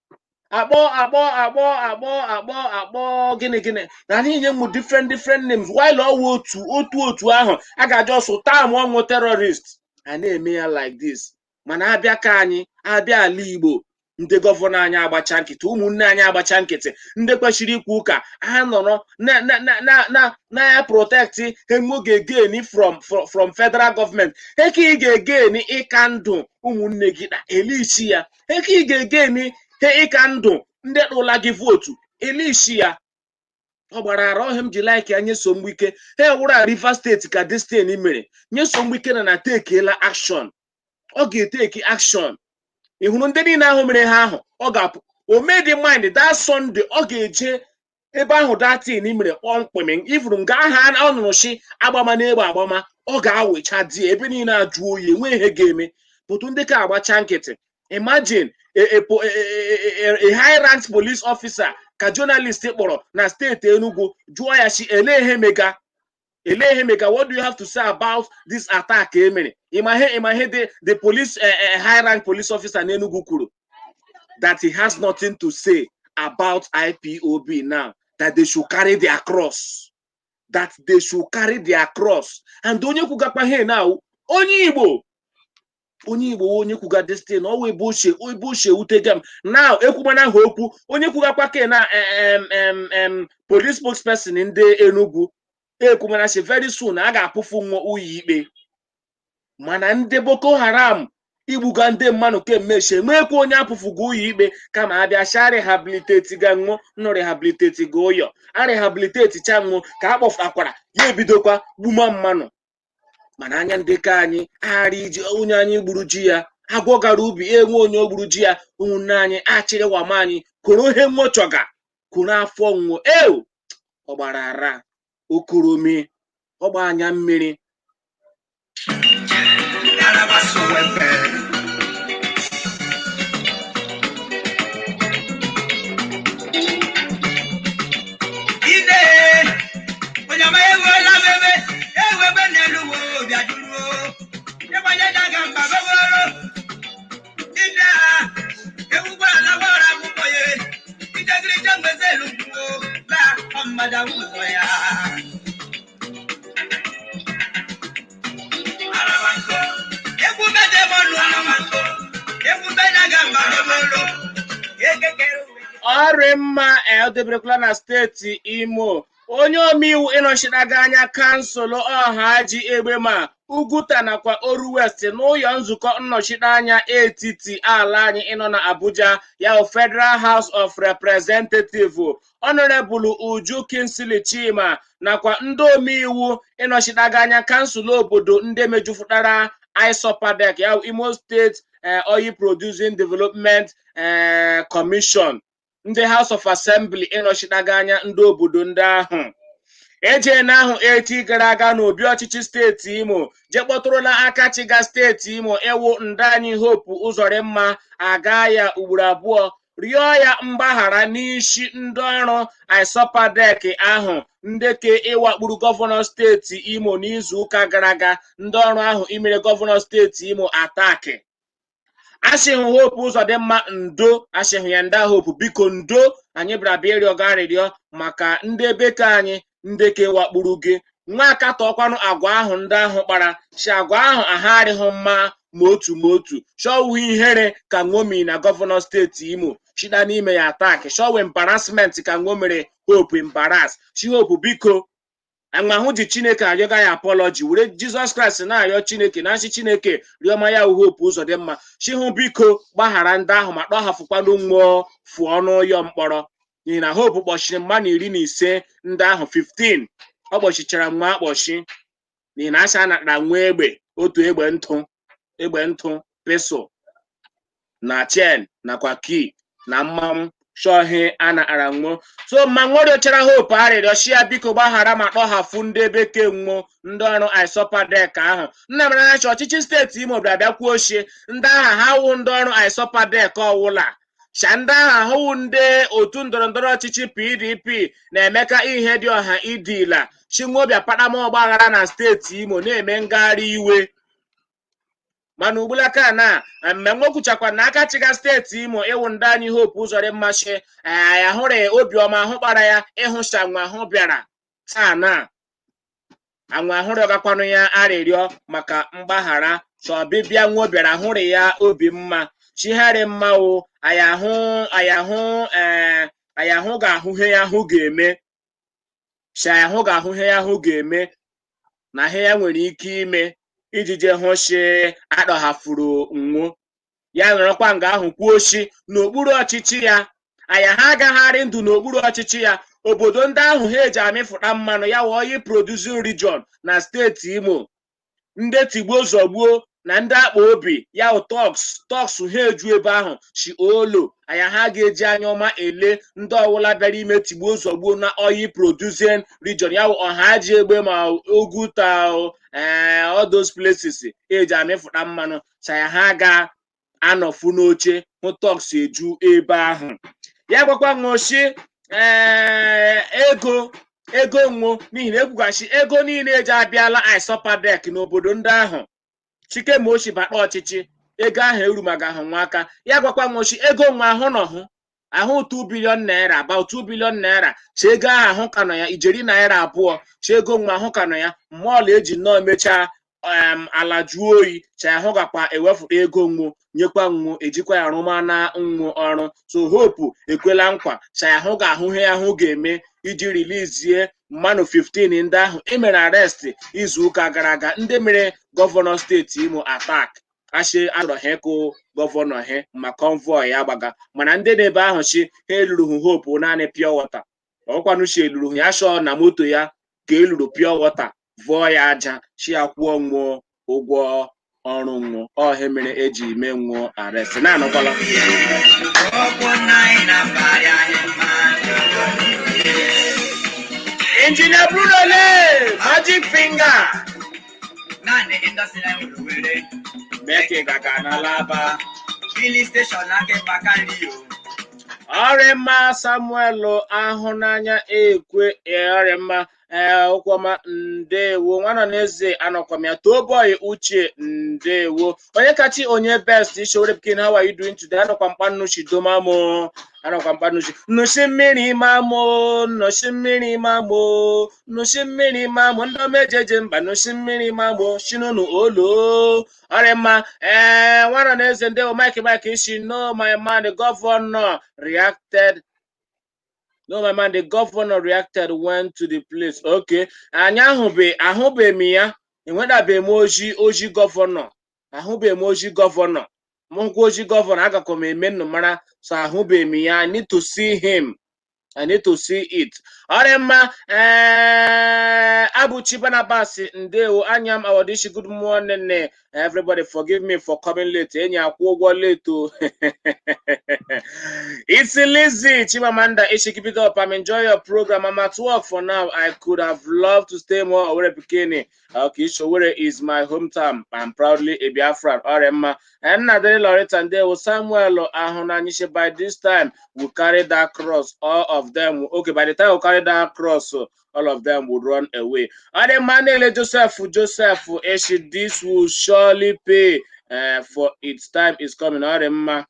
akpọ akpọ akpọ akpọ akpọ akpọ gịnị gịnị na anyị nye mụ different different names while ọwụ otu otu otu ahụ a ga-aja ọsọ taa mụọ nwụ terrorist a na-eme ya like this. Mana abịa ka anyị abịa ala Igbo, ndị governor anyị agbacha nkịtị, ụmụnne anyị agbacha nkịtị, ndị kwesịrị ikwu ụka ha nọrọ na na na na na na ya protect ha ga-egain from federal government. Eke ị ga-egain ịka ndụ ụmụnne gị na elishi ya, eke ị ga-egain he ịka ndụ ndị tụla gị vote elishi ya. Ọ gbara ara ọhịa m ji like ya Nyesom Wike ha ewura Rivers State ka destin mere Nyesom Wike na tekiela action. Ọ ga-eteki action. Ị hụrụ ndị niile ahụ mere ha ahụ, ọ ga-apụ omedi mind that Sunday ọ ga-eje ebe ahụ datin mere kpọmkwem ifuru nga aha ọ nụrụ shi agbama n'egbe agbama ọ ga-awecha di ebe niile ajụ oyi enwe ihe ga-eme pụtụ ndị ka agbacha nkịtị. Imagine a high ranked police officer ka journalist kpọrọ na steeti Enugu jụọ ya shi ele ihe mega, ele ihe mega, what do you have to say about this attack e mere? Ịma ihe the police high rank police officer n'Enugu kwuru? That he has nothing to say about IPOB now, that they should carry their cross, that they should carry their cross. And onye kwugakwa ihe now, onye Igbo, onye Igbo, onye kwuga this thing ọwụ ebe ochie wutega m now ekwumana ha okwu. Onye kwugakwa ke na police spokesperson ndị Enugu ekwumana si very soon a ga-apụfu nwa ụlọ ikpe. Mana ndị Boko Haram igbuga ndị mmadụ kemgbe echi enwekwa onye apụfugo ụlọ ikpe kama abịa sha rehabilitate ga nwụ nọ rehabilitate ga ụyọ a rehabilitate cha nwụ ka a kpọfutakwara ya ebidokwa gbuma mmanụ. Mana anya ndị ka anyị aghara iji onye anyị gburu ji ya agwọ gara ubi enwe onye o gburu ji ya ụmụnne anyị achịrịwam anyị koro ihe nwochọga koro afọ nwo eo ọ gbara ara okoromi ọgba anya mmiri. Ngalaba Sowepe. Ine, onye ama ewela bebe. ụzọ ya. Egwu bedemọnụ, egwu bedaga mbaromoro ekekere. Ọrị mma edeberekwala na steeti Imo. Onye omeiwu ịnọchitaga anya kansụl ọha ji egbe ma Uguta nakwa Oru West n'ụlọ nzukọ nnọchiteanya etiti ala anyị ịnọ na Abuja, ya bụ Federal House of Representative, Honorable Uju Kingsley Chima, nakwa ndị omeiwu ịnọchitaga anya kansụl obodo ndị mejupụtara ISOPADEC, ya bụ Imo State Oil Producing Development Commission, ndị House of Assembly ịnọchitaga anya ndị obodo ndị ahụ eje na ahụ echi gara aga n'obi ọchịchị steeti Imo, jee kpọtụrụla aka chiga steeti Imo ewu ndị anyị Hope Uzodimma, aga ya ugboro abụọ rịọ ya mgbaghara n'isi ndị ọrụ ISOPADEC ahụ ndị ke ịwakpuru gọvanọ steeti Imo n'izu ụka gara aga, ndị ọrụ ahụ imere gọvanọ steeti Imo attack. Asịhụ Hope Uzodimma ndo, asịhụ ya nda Hope, biko ndo, anyị bịara bịa ịrịọ gị arịrịọ maka ndị bekee anyị ndị ke wakpuru gị. Nwa akatọkwanụ agwa ahụ ndị ahụ kpara si agwa ahụ aha adịghị mma ma otu ma otu shọwụ ihere ka ṅomi na gọvanọ steeti Imo shida n'ime ya attack, shọwụ embarrassment ka ṅo mere Hope embarrass. Chi Hope, biko, ahụ ji Chineke arịọga ya apology, were Jizọs Kraịst na-arịọ Chineke na nsị Chineke rịọma ya Hope Uzodimma, chihụ biko gbaghara ndị ahụ ma kpọghafụkwanụ mmụọ fụọ n'ụyọ mkpọrọ, n'ihi na Hope kpọchiri mmadụ 15 ndị ahụ, 15 ọ kpọchichara nwa akpọchi, n'ihi na asha natara nwa egbe otu, egbe ntụ, egbe ntụ, pistol na chain nakwa key na mmanwụ shọhi a natara nwụọ. So ma nweriochara Hope arịrịọ shi ya biko gbaghara ma kpọghafụ ndị bekee nwụọ ndị ọrụ ISOPADEC ahụ. Nna mara ha ọchịchị steeti Imo bịara bịa kwuo ochie ndị agha ha wụ ndị ọrụ ISOPADEC ọwụla sha ndị agha ahụwụ ndị otu ndọrọndọrọ ọchịchị PDP na-emeka ihe dị ọha idila chinwobịa kpatama ọgbaghara na steeti Imo na-eme ngagharị iwe. Mana ugbulaka na mmemme kwuchakwa na aka chịga steeti Imo ịwụ ndị anyị Hope Uzodimma shi ya hụrụ obiọma ahụ kpara ya ịhụcha nwa ahụ bịara taa na anwa ahụrụ gakwanụ ya arịrịọ maka mgbaghara chọ ọbịbịa nwa bịara hụrụ ya obi mma chigharị mma o ayahụ ayahụ ee ayahụ ga-ahụ ihe ya ahụ ga-eme chi ayahụ ga-ahụ ihe ya ahụ ga-eme na ihe ya nwere ike ime iji je hụ shi akpọghafuru nwo ya nọrọkwa nga ahụ kwuo shi n'okpuru ọchịchị ya aya ha agagharị ndụ n'okpuru ọchịchị ya obodo ndị ahụ ha eji amịfụta mmanụ ya wụ oil producing region na steeti Imo, ndị tigbuo zọgbuo na ndị akpa obi ya wụ thugs, thugs ha eju ebe ahụ shi olo anya ha ga-eji anya ọma ele ndị ọwụla bịara ime tigbuo zọgbuo na oil producing region ya wụ ọha ji egbe ma Oguta, all those places eji amịfụta mmanụ sa ya ha ga-anọfu n'oche hụ thugs eju ebe ahụ. Ya gwakwa nwoshi ee ego ego nwo n'ihi na ekwughachi ego niile eji abịala ISOPADEC n'obodo ndị ahụ chikemochi bakpa ọchịchị ego ahụ erumaga ahụ nwa aka. Ya gwakwa nwochi ego nwa ahụ nọ hụ ahụ 2 billion naira, about 2 billion naira chi ego ahụ ahụ ka nọ ya ijeri naira abụọ chi ego nwa ahụ ka nọ ya mọọlụ eji nnọọ mechaa ala jụọ oyi chi ahụ gakwa ewefụta ego nwo nyekwa nwo ejikwa ya rụma na nwo ọrụ. So Hope ekwela nkwa chi ahụ ga-ahụ ihe ahụ ga-eme iji releasie mmanụ 15 ndị ahụ emere arrest izu ụka gara aga, ndị mere gọvanọ steeti Imo attack, achị arọ ha ịkụ gọvanọ ha ma convoy ya gbaga, mana ndị na-ebe ahụ chi ha eluru Hope naanị pure water ọkwanụ chi eluru ya shọọ na moto ya ka eluru pure water vụọ ya aja chi ya kwụọ nwụọ ụgwọ ọrụ nwụọ ọha mere eji mee nwụọ arrest na-anọkwala. Okwu nna anyị na mbarị anyị mma. Injinia Bruno Le Magic Finger. Naanị industry anyị nwere were. Meke gaga na laba. Filling station aka ịkpaka nri o. Ọrịmma Samuel ahụnanya ekwe ọrịmma. Ee, Okwuọma, ndewo. Nwanọ n'eze, anọkwa m ya. Toboy Uche, ndewo. Onye kachi onye best Ishowere Pikin, how are you doing today? Anọkwa mkpannuchi domamo, anọkwa mkpannuchi nnushi mmiri mamo, nnushi mmiri mamo, nnushi mmiri mamo, ndị omejeje mba, nnushi mmiri mamo, shinunu olo ọrịa. Ee, nwanọ n'eze, ndewo. Mike Mike ishi, no my man, the governor reacted. No, my man, the governor reacted, went to the place. Okay. Anyị ahụbe ahụbeghị m ya. Enwetabeghị m oji governor. Ahụbeghị m oji governor. M hụkwa oji governor, agakwa m eme nnụ mara. So ahụbeghị m ya. I need to see him. I need to see it. Ọ dị mma. Ee, Abuchi Barnabas, ndewo. Anyam Awadishi, good morning. Everybody, forgive me for coming late. Enyi akwụ ụgwọ late o. It's Lizzie Chimamanda Ishi, keep it up. I'm enjoying your program. I'm at work for now. I could have loved to stay more. Owerri Pikini. Okay, Owerri is my hometown. I'm proudly a Biafran. Orema. And Nadere Loretta, ndewo. Samuel Ahunanyishe, by this time we carry that cross. All of them. Okay, by the time we carry that cross, all of them would run away. Ademanele Joseph Joseph Eshi, this will surely pay for its time is coming. Orema.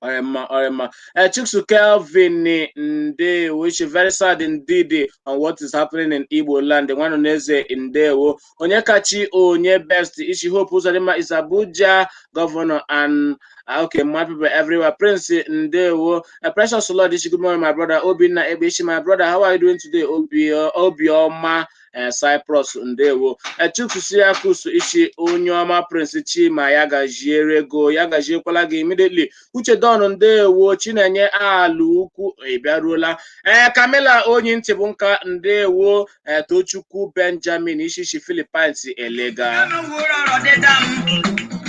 Orema, Orema. Chiksu Kelvin ndewo, which is very sad indeed on what is happening in Igbo land. The one Oneze, ndewo. Onyekachi Onye best Ishi, Hope Uzodinma is Abuja governor and okay, mad people everywhere. Prince, ndewo. Precious Lord Ishi, good morning, my brother. Obinna Ebeshi, my brother, how are you doing today? Obi Obioma Cyprus, ndewo. Chukwu Siakus Ishi, Onyeọma Prince Chima, ya gaziere go, ya gaziekwala gị immediately. Uche Don, ndewo. Chinenye Ala Ukwu, ị bịaruola. Ee, Camilla Onyi ntị bụ nka, ndewo. Ee, Tochukwu Benjamin Ishishi, Philippines elega.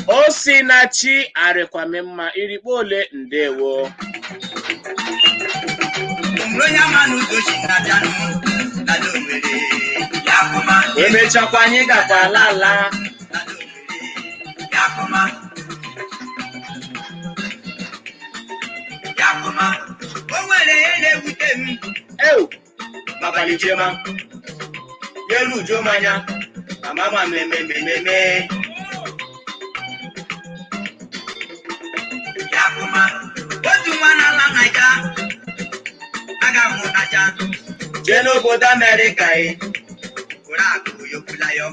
O si na chi arịkwame mma irikpo ole, ndewo. Onye ama n'udo si na-abịanụ na Owere ya kụma. Emechakwa anyị gakwa ala ala. Na Owere ya kụma. Ya kụma. O nwere ihe na-ewute m. Ew, makwalichema n'elu uju mmanya mama ma mmemme. Ya kụma. Otu nwa n'ala Naija aga mụ naja. Jee n'obodo Amerịka e. Were akụ yokwula ya.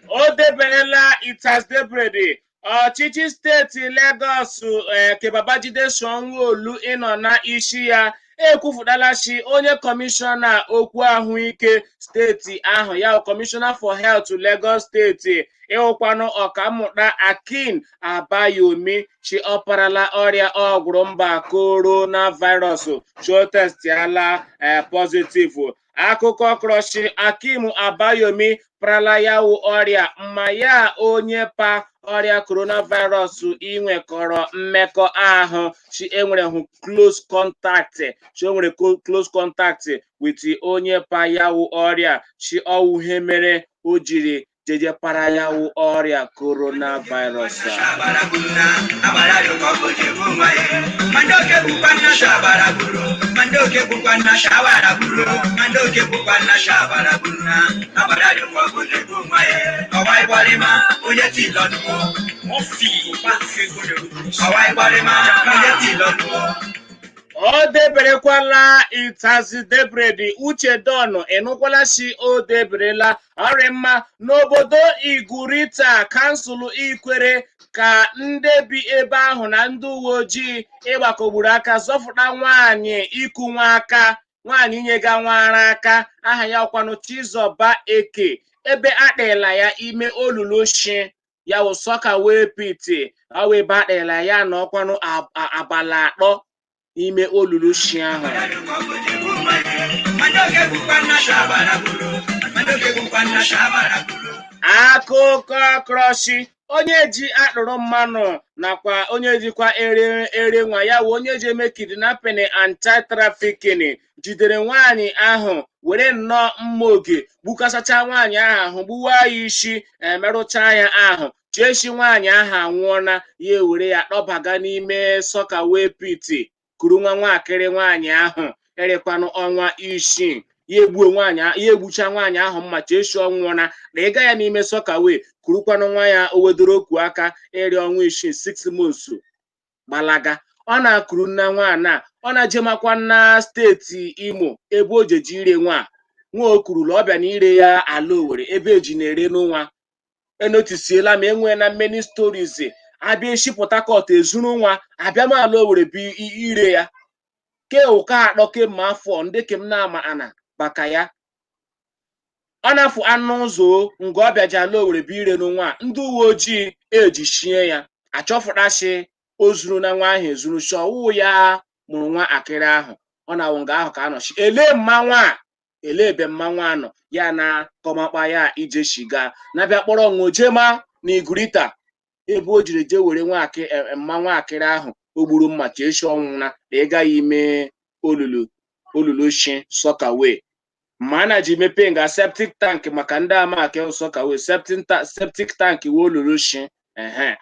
O deberela, it has debrede. Ọchịchị steeti Legọs ke Babajide Sanwo-Olu ịnọ na isi ya ekwufutala chi onye kọmishọna okwu ahụike steeti ahụ, ya bụ Commissioner for Health Lagos Steeti, ịhụkwanụ Ọkammụta Akin Abayomi, chi ọparala ọrịa ọgwụrụ mba coronavirus, cho testiala positive. Akụkọ krọshi Akim Abayomi parala ya wụ ọrịa mma ya onye pa ọrịa coronavirus inwekọrọ mmekọ ahụ, chi enwere hụ close contact, chi o nwere close contact with onye pa ya wụ ọrịa, chi ọwụ ihe mere o jiri jeje para ya wụ ọrịa coronavirus a. Shabara gburu na agbara yòókọ kò jẹ fún wa yẹ. Mandoke bukwa na shabara gburu. Mandoke bukwa na shabara gburu. Mandoke bukwa na shabara gburu na agbara yòókọ kò jẹ fún wa yẹ. Ọwa ìbọ̀lì ma onye ti lọ́nu o. Ọwa ìbọ̀lì ma onye ti lọ́nu o. O deberekwala ịtazi debredi. Uche Don, ịnụkwala si o deberela ọrịa mma n'obodo Igurita, kansụl Ikwere, ka ndị bi ebe ahụ na ndị uwe ojii ịgbakọgburu aka zọfụta nwaanyị iku nwa aka nwaanyị inyega nwara aka, aha ya ọkwanụ Chizoba Eke, ebe akpịla ya ime olulu shi ya wụ soakaway pit, ọ wụ ebe akpịla ya na ọkwanụ abalị 3 ime olulu shi ahụ. Agbara yòókọ kò jẹ fún wa yẹ. Mandoke bukwa na shabara gburu. Mandoke bukwa na shabara gburu. Akụkọ krọshi onye ji akpụrụ mmanụ nakwa onye jikwa ere ere nwa ya wụ onye ji eme kidnapping and child trafficking jidere nwaanyị ahụ were nnọọ mma oge gbukasacha nwaanyị ahụ ahụ, gbuwa ya isi, emerụcha ya ahụ, chechi nwaanyị ahụ anwụọna, ya ewere ya kpọbaga n'ime soakaway pit, kuru nwa nwakịrị nwaanyị ahụ. Erikwanụ ọnwa 6 ya egbuo nwaanyị, ya egbucha nwaanyị ahụ mma cheshi ọnwụọ na na ịga ya n'ime soakaway, kurukwanụ nwa ya o wedoro okwu aka eri ọnwa 6, 6 months, gbalaga. Ọ na-akụrụ nna nwaanyị a, ọ na-ejemakwa na steeti Imo ebe o jeji ire nwa nwa o kurula ọbịa na ire ya ala Owere ebe eji na-ere n'nwa. Enotisiela ma enwee na many stories abịa esi Port Harcourt ezuru nwa abịa m ala Owere bụ ire ya ke ụka akpọ kemgbe afọ ndị kem na-ama ana maka ya. Ọ na-afụ anụ ụzọ nga ọ bịaji ala Owere bụ ire n'nwa, ndị uwe ojii eji shie ya achọfụtashi o zuru na nwa ahụ ezuru shi ọwụ ya mụrụ nwa akịrị ahụ. Ọ na-awụ nga ahụ ka anọchi ele mma nwa a, ele ebe mma nwa nọ ya na kọmakpa ya ije shiga na-abịa kpọrọ nwa ojema na Igurita ebe o jiri jee were mma nwaakịrị ahụ o gburu mma ka echi ọnwụ na na ịgaghị ime olulu olulu shi soakaway ma a na ji mepee nga septic tank maka ndị ama ke soakaway, septic tank wee olulu shi ehe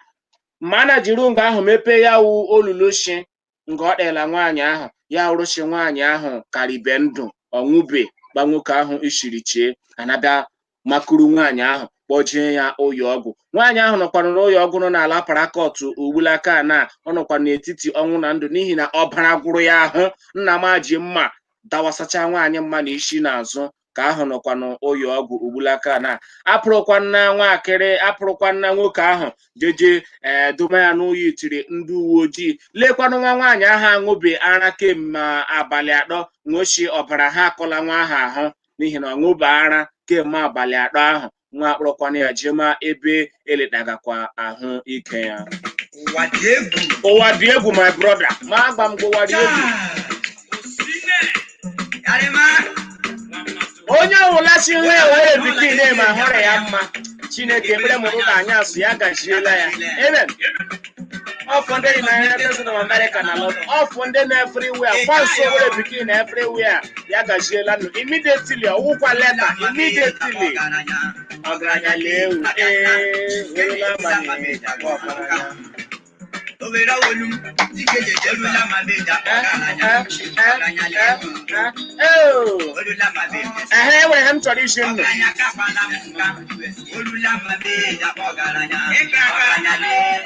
ma a na jiri nga ahụ mepee ya wụ olulu shi nga ọ dịla nwaanyị ahụ ya rụshi nwaanyị ahụ karibe ndụ ọnwụbe gba nwoke ahụ ishiri chie anabịa makuru nwaanyị ahụ kpọjee ya ụyọ ọgwụ. Nwaanyị ahụ nọkwanụ n'ụyọ ọgwụ nọ n'ala Parakọt ugbulaka na ọ nọkwa n'etiti ọnwụ na ndụ n'ihi na ọbara gwụrụ ya ahụ. Nna m ji mma dawasacha nwaanyị mma na isi n'azụ ka ahụ nọkwa n'ụyọ ọgwụ ugbulaka na apụrụkwa nna nwaakịrị apụrụkwa nna nwoke ahụ jeje ee doma ya n'ụyọ itiri ndị uwe ojii lekwanụ nwa nwaanyị ahụ aṅụbe ara kemgbe abalị 3 nwochi ọbara ha akọla nwa ahụ ahụ n'ihi na ọ ṅụbe ara kemgbe abalị 3 ahụ. Nwa akpọrọkwana ya jema ebe eletagakwa ahụ ike ya. Ụwa dị egwu. Ụwa dị egwu, my brother, ma agba m gị, ụwa dị egwu. Yarima. Onye ọbụla si nwa ya were pikin ma hụrụ ya mma, Chineke ekpere mụrụ ka anyị asụ ya gaziela ya. Amen. Ọfụ ndị United States of America na London, ọfụ ndị na everywhere, fans were pikin everywhere, ya gaziela nụ immediately, ọwụkwa leta immediately. Ọgaranya lee ewu ee werela manye ọgaranya. Owere olu dike jeje olula ma beja ọgaranya ọgaranya lee ee olula ma beja. Ehe, enwere ihe m chọrọ isi nnu. Ọgaranya kakwala m nka olula ma beja ọgaranya ọgaranya lee.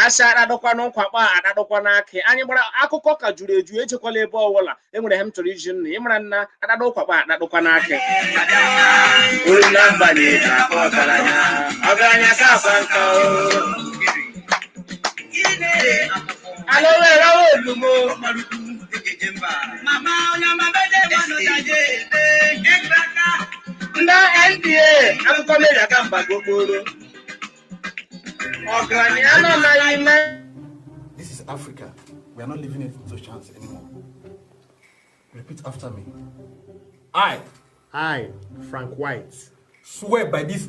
Asị adadụkwana nkwa kpa adadụkwa n'akị anyị gbara akụkọ ka juru eju echekwala ebe ọbụla. Enwere ihe m chọrọ iji nnu ịmara nna adadụ nkwa kpa adadụkwa n'akị olula mbanye ọgaranya ọgaranya ka akwa nka o. Ala were olumo. Mama onye ọma bede nwanụ jaje ebe egraka. Ndị NDA akụkọ mere aka mgbago okporo ọgaranya nọ na ime. This is Africa. We are not leaving it to chance anymore. Repeat after me. I I, Frank White, swear by this.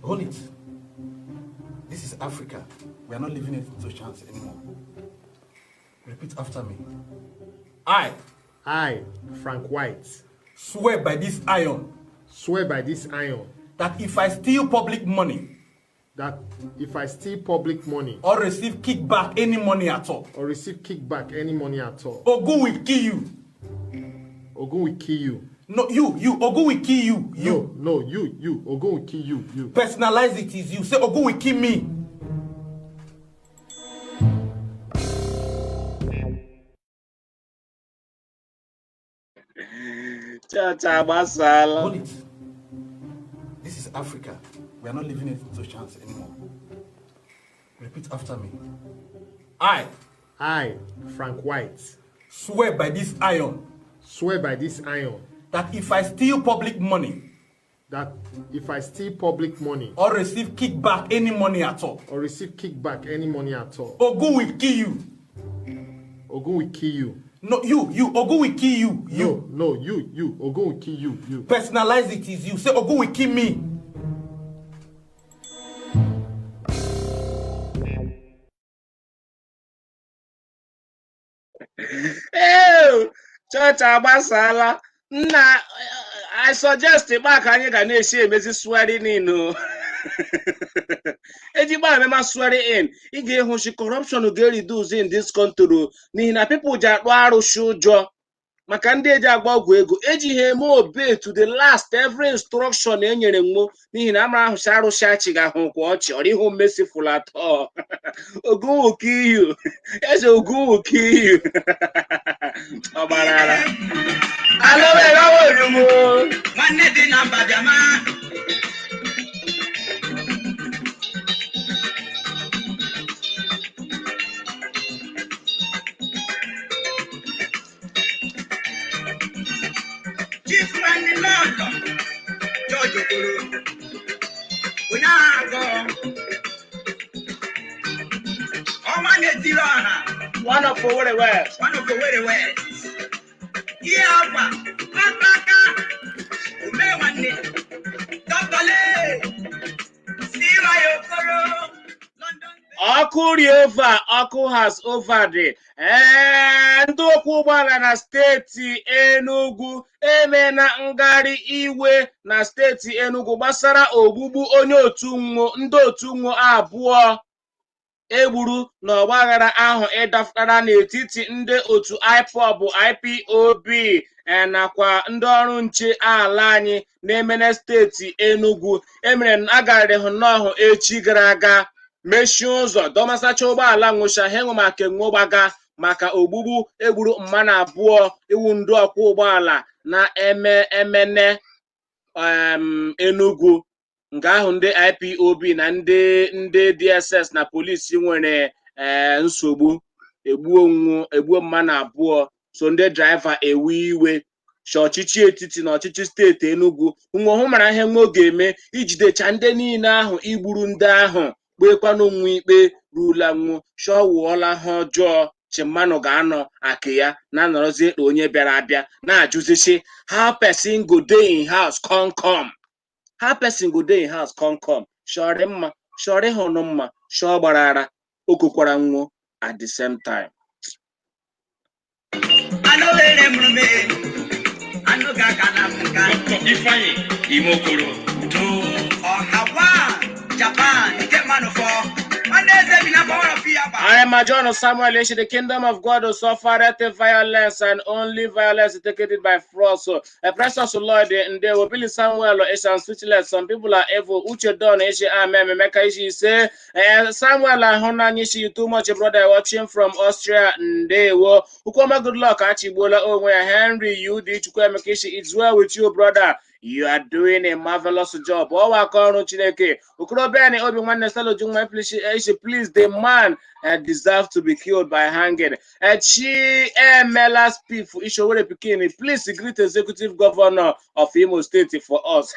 Hold it. This is Africa. We are not leaving it to chance anymore. Repeat after me. I I, Frank White, swear by this iron swear by this iron that if I steal public money that if I steal public money or receive kickback any money at all, or receive kickback any money at all, Ogun will kill you. Ogun will kill you. No, you, Ogun will kill you. You. No, no, you, Ogun will kill you, you. Personalize it is you. Say Ogun will kill me. Chọọchị agbasala. Hold it. This is Africa. We are not leaving it to chance anymore. Repeat after me. I I, Frank White, swear by this iron swear by this iron that if I steal public money that if I steal public money or receive kickback any money at all, or receive kickback any money at all, Ogun will kill you. Ogun will kill you. No, you, Ogun will kill you. You. No, no, you, Ogun will kill you, you. Personalize it is you. Say Ogun will kill me. Ee, chọọchị agbasala nna. I suggest ịkpa ka anyị ga na-esi emezi swearing in o. Ejigbo amema swearing in, ị ga-ehụ shi corruption ga-reduce in this country, n'ihi na people ji akpụ arụsị ụjọ maka ndị eji agba ọgwụ ego eji ha eme obey to the last every instruction e nyere nwo, n'ihi na amara ahụcha arụsị achị ga-ahụ kwa ọchị ọrịhụ merciful at all. Ogun will kill you. Eze, Ogun will kill you. Ọ gbara ara alụmegaworumo. Nwanne dị na mba bịama. Chief nwanne lọlọ George Okoro onye agha ọnwa na-etiri ọha. One of Owerri West. One of Owerri West. Ihe akwa aka ome nwanne dọkịta Siwa Okoro London. Ọkụ riova, ọkụ has over the ee ndị okwu ụgbọala na steeti Enugu emena ngagharị iwe na steeti Enugu gbasara ogbugbu onye otu nwo ndị otu nwo abụọ egburu n'ọgbaghara ahụ ịdapụtara n'etiti ndị otu IPOB IPOB nakwa ndị ọrụ nche ala anyị na-emene steeti Enugu. Emere agarịrị hụ nnọọ echi gara aga mechie ụzọ dọmasacha ụgbọala nwụcha ha enwe maka enwe gbaga maka ogbugbu egburu mmanụ abụọ iwu ndị ọkwọ ụgbọala na-eme emene Enugu nke ahụ ndị IPOB na ndị DSS na polisi nwere nsogbu egbuo onwu egbuo mmanụ abụọ. So ndị driver ewe iwe chi ọchịchị etiti na ọchịchị steeti Enugu nwe hụ mara ihe nwe ga-eme ijidecha ndị niile ahụ igburu ndị ahụ kpekwanụ onwe ikpe rula nwu shọwụọla ha ọjọọ. Chimmanụ ga-anọ akị ya na-anọrọzi ekpe onye bịara abịa na-ajụzichi how person go dey in house come come, how person go dey in house come come. Shọrị mma shọrị hụnụ mma shọ gbara ara o kokwara nwụọ at the same time. Anụ were mụrụ me anụ ga-aga na nka. Dr. Ifeanyi Imokoro do. Ọhawa Japan nke mmanụ fọ nwanne eze bi na fọwọrọ fi ya gba. I am John Samuel Ishi. The kingdom of God will suffer violence, and only violence is taken it by force. So, a precious Lord, and there will be Samuel Ishi and Switzerland. Some people are evil. Uche Don Ishi, Amen. Emeka Ishi say, Samuel Ahunanyi Ishi, you too much, brother, watching from Austria. Ndewo. Ukoma, good luck. Achigbola Onwe Henry U D Chukwuemeka Ishi, it's well with you, brother. You are doing a marvelous job. Ọwa aka ọrụ Chineke. Okorobịa Obi nwanne Salo Junwa Ishi, please, the man deserve to be killed by hanging. Chi Emela Spiff Ishowere Pikini, please greet Executive Governor of Imo State for us.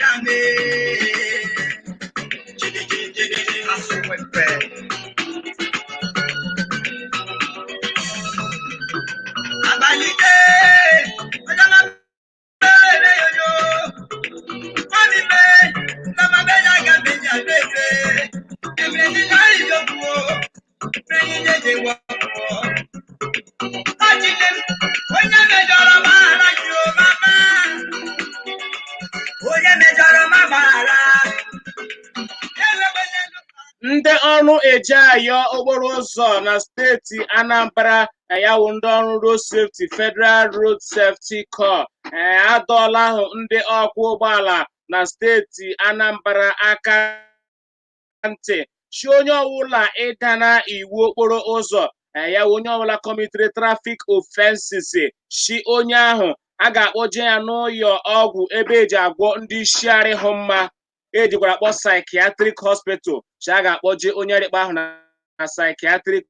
Brọda mee. Asụwepe. Abalị dee, onye ọma mere yoyo. Mami mee, mama mee ya ga mee ya bebe. Emere ni na ijokwu o, mere ni jeje wọpụ. Ọchịchị m, onye mejọrọ gbaghara gị o mama. Onye mejọrọ ma gbaghara. Ndị ọrụ ejeayọ okporo ụzọ na steeti Anambra, ya wụ ndị ọrụ Road Safety, Federal Road Safety Corps, adọọla ahụ ndị ọkwọ ụgbọala na steeti Anambra aka ntị chi onye ọbụla ịdana iwu okporo ụzọ, ya wụ onye ọbụla committed traffic offenses, chi onye ahụ a ga-akpọje ya n'ụlọ ọgwụ ebe eji agwọ ndị isi arịhụ mma, ejikwara akpọ psychiatric hospital. Chi a ga-akpọje onye rịkpa ahụ na psychiatric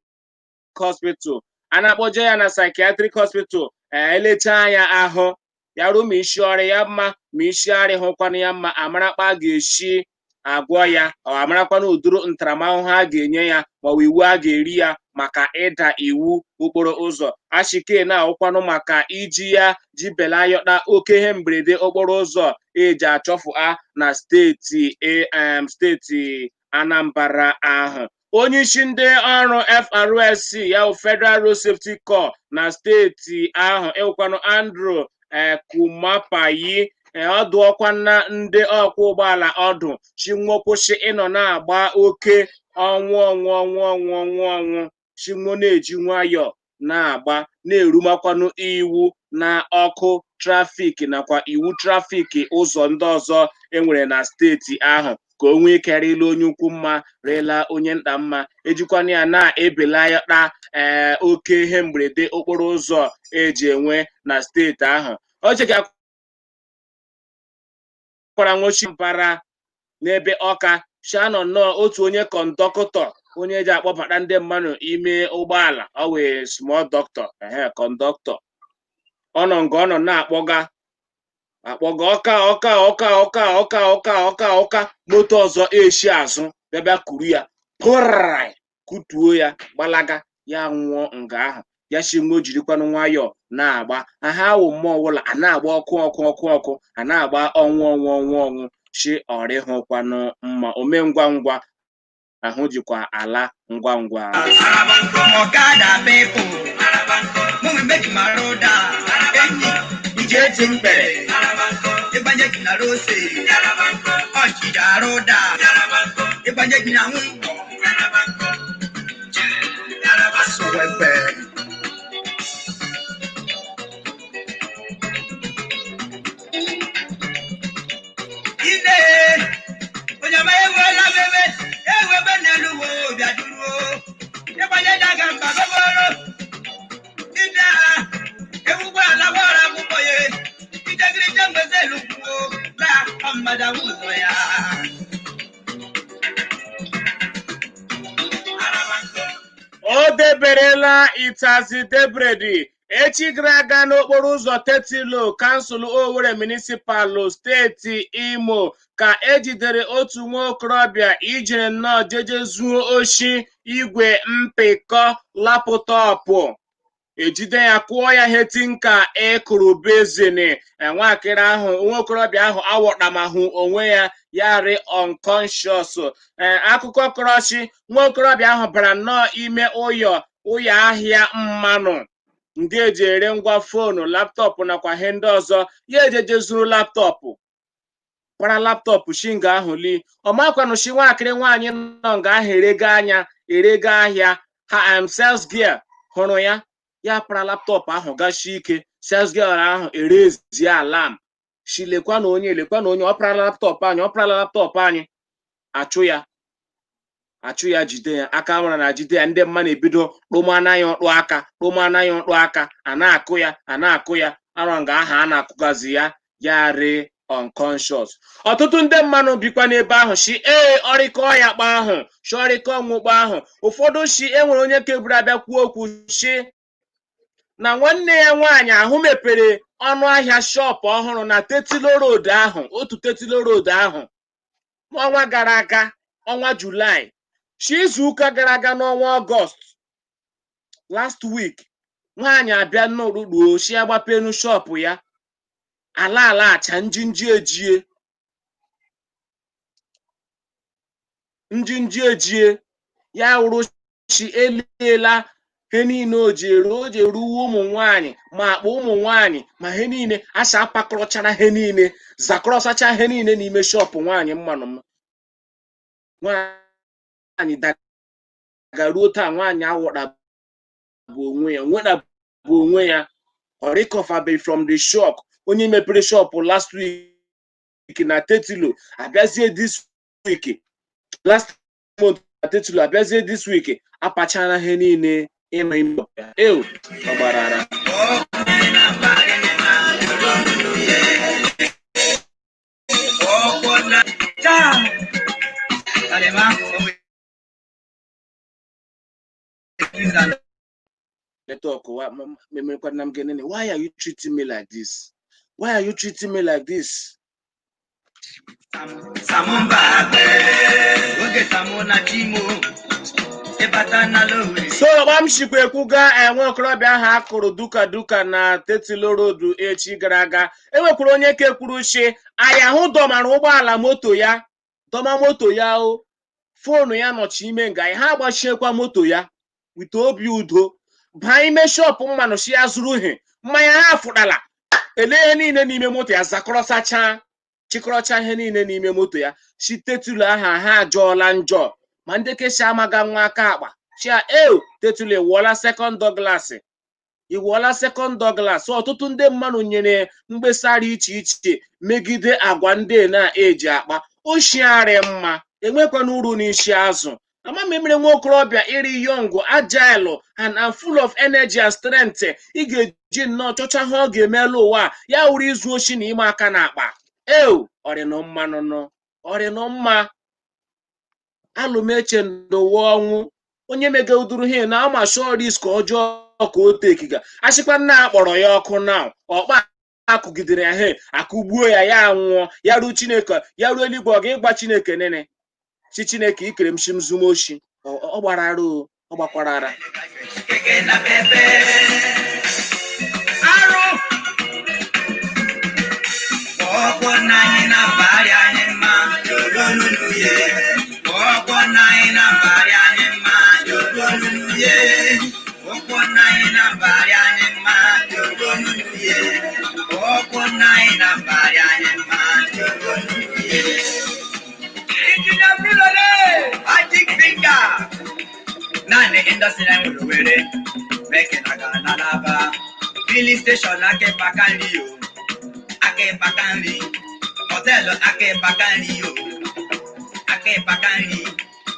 hospital. A na-akpọje ya na psychiatric hospital, elechaa ya ahụ ya ruo ma isi ọrịa ya mma, ma isi arịhụkwana ya mma, amarakpa a ga-esi agwọ ya, ọ amarakwana ụdịrị ntaramahụhụ a ga-enye ya maọbụ iwu a ga-eri ya maka ịda iwu okporo ụzọ. Achike na-awụkwanụ maka iji ya ji belayọta oke ihe mberede okporo ụzọ eji achọfụ a na steeti am steeti Anambra ahụ. Onyeisi ndị ọrụ FRSC, ya bụ Federal Road Safety Corps na steeti ahụ, ịwụkwanụ Andrew Kumapayi, ọ dụọkwana ndị ọkwọ ụgbọala ọdụ chinwo kwụsị ịnọ na-agba oke ọnwụ ọnwụ ọnwụ ọnwụ ọnwụ ọnwụ, chinwo na-eji nwayọọ na-agba, na-erumakwanụ iwu na ọkụ trafik nakwa iwu trafik ụzọ ndị ọzọ enwere na steeti ahụ, ka o nwee ike rịla onye ukwu mma, rịla onye nta mma, ejikwana ya na-ebelata oke ihe mberede okporo ụzọ eji enwe na steeti ahụ. O chekwara nwochi mbara n'ebe Ọka shanọ nnọọ otu onye kọndọktọ, onye ji akpọbata ndị mmadụ ime ụgbọala, ọ wee small doctor, ehe, kọndọktọ, ọ nọ nga ọ nọ na-akpọga akpọga Ọka Ọka Ọka Ọka Ọka Ọka Ọka Ọka, moto ọzọ eshi azụ bịa bịa kuru ya pụrị kutuo ya gbalaga, ya nwụọ nga ahụ. Ya shi nwa o jirikwanụ nwayọọ na-agba aha awụ mmụọ ọbụla a na-agba ọkụ ọkụ ọkụ ọkụ, a na-agba ọnwụ ọnwụ ọnwụ ọnwụ, shi ọrịhụkwanụ mma ome ngwa ngwa ahụ jikwa ala ngwa ngwa. Ọ̀kadà people, mú mi méjì máa rọ́dà, enyi, ìjẹ́ ti ń bẹ̀rẹ̀, ịgbanye gị na rose, ọchịcha rọ́dà, ịgbanye gị na nwụnkwọ, asụwẹ̀pẹ̀. Ile, onye ọma ewela bebe, ewebe n'elu wo bịa duru ịgbanye daga mba beboro. Ide a, ewugbo ala gbọrọ akwụkwọ ya, ijegirije mgbeze elu kwuo, la ọmada ụzọ ya. O deberela itazi debredi echi gara aga n'okporo ụzọ Tetilo, kansụl Owerri Municipal, steeti Imo, ka ejidere otu nwa okorobịa ijere nnọọ jeje zuo oshi igwe mpịkọ laptọpụ. Ejide ya, kụọ ya hetinka ịkụrụ bezin. Nwakịrị ahụ, nwa okorobịa ahụ awọtamahụ onwe ya, ya rị unconscious. Akụkọ kọrọchi, nwa okorobịa ahụ bara nnọọ ime ụyọ ụyọ ahịa mmanụ ndị eji ere ngwa foonu, laptọpụ nakwa ihe ndị ọzọ. Ya ejeje zuru laptọpụ, kpara laptọpụ shinga ahụ li ọmakwanụ shi nwakịrị nwaanyị nọ nga ahụ erego anya erego ahịa ha am sales girl hụrụ ya, ya kpara laptọpụ ahụ gashi ike. Sales girl ahụ erezie alam shi lekwa na onye, lekwa na onye ọ kpara laptọpụ anyị, ọ kpara laptọpụ anyị. Achụ ya, achụ ya, jide ya aka nwara na jide ya. Ndị mmadụ ebido kpụmana ya ọkpụ aka, kpụmana ya ọkpụ aka, a na-akụ ya, a na-akụ ya arọ nga aha a na-akụgazi ya, ya ree unconscious. Ọtụtụ ndị mmadụ bikwa n'ebe ahụ shi ee ọrịkọ ya kpa ahụ shi ọrịkọ nwụkpa ahụ. Ụfọdụ shi enwere onye keburu abịa kwuo okwu shi na nwanne ya nwaanyị ahụ mepere Ọnụ ahịa shop ọhụrụ na Tetilo Road ahụ, otu Tetilo Road ahụ, n'ọnwa gara aga, ọnwa Julaị, shi izu ụka gara aga, n'ọnwa Ọgọst, last week, nwaanyị abịa n'orukpuo shi agbapenu shop ya, ala ala acha njinji ejie, njinji ejie. Ya wụrụ shi eliela he niile o ji eru, o ji eruwe ụmụ nwaanyị, ma akpa ụmụ nwaanyị, ma he niile asa apakọrọchara, he niile zakọrọsacha, he niile n'ime shop nwaanyị. Mmanụ m nwaanyị dagaruo taa, nwaanyị awụda bụ onwe ya, nweda bụ onwe ya. Ọ recoverbe from the shock. Onye mepere shop last week na Tetilo abịazie this week, last month na Tetilo abịazie this week, apachara ihe niile ịnọ ime ya. Ew, ọ gbara ara. Network wa memekwana m gịnị? Why are you treating me like this? Why are you treating me like this? Samumba oge Samu na Chimo ịbata na Lowere. So ọgba m shikwa ekwuga, enwe okorobịa ahụ akụrụ duka duka na Tetilo Road echi gara aga, enwekwara onye ke kwuru shi ayahụ dọmara ụgbọala moto ya, dọma moto ya, o phone ya nọchi ime nga ha, agbachiekwa moto ya wite obi udo baa ime shop mmanụ shi ya zụrụ ihe mmanya. Ha fụdala ele ihe niile n'ime moto ya, zakọrọsacha, chịkọrọcha ihe niile n'ime moto ya. Si Tetilo aha ha ajọọla njọ, ma ndị keshi amaga nwa aka akpa chia eo. Tetilo iwụọla second Douglas, iwụọla second Douglas. Ọtụtụ ndị mmadụ nyere mkpesara iche iche megide agwa ndị na-eji akpa oshiarị mma, enwekwana uru n'isi azụ. Ama m emere nwa okorobịa iri young, agile and full of energy and strength, ị ga-eji nnọọ chọcha ha ọ ga-emelu ụwa ya wuru izu oshi na ime aka n'akpa. Eo, ọrịnọ mma nụnụ, ọrịnọ mma alụmeche ndụwa ọnwụ. Onye mega uduru he na ama sure risk ọjọọ ka o tekiga. Achịkwa nna akpọrọ ya ọkụ na ọkpa akụgidere ya, he akụgbuo ya, ya anwụọ, ya ruo Chineke, ya ruo eluigwe, ọ ga-ịgba Chineke nene chi Chineke ikere m shi m zumoshi. Ọ gbara ara, o ọ gbakwara ara. Keke na pepe arụ ọkwọ na anyị na mbagharị anyị mma lolonu ye, ọkwọ na anyị na mbagharị anyị mma lolonu ye, ọkwọ na anyị na mbagharị anyị mma lolonu ye, ọkwọ na anyị na mbagharị anyị mma lolonu ye. Injinia Filole Magic Finger naanị industry anyị nwere were meke na ga na n'aba filling station aka ịkpaka nri o, aka ịkpaka nri, hotel aka ịkpaka nri o, aka ịkpaka nri,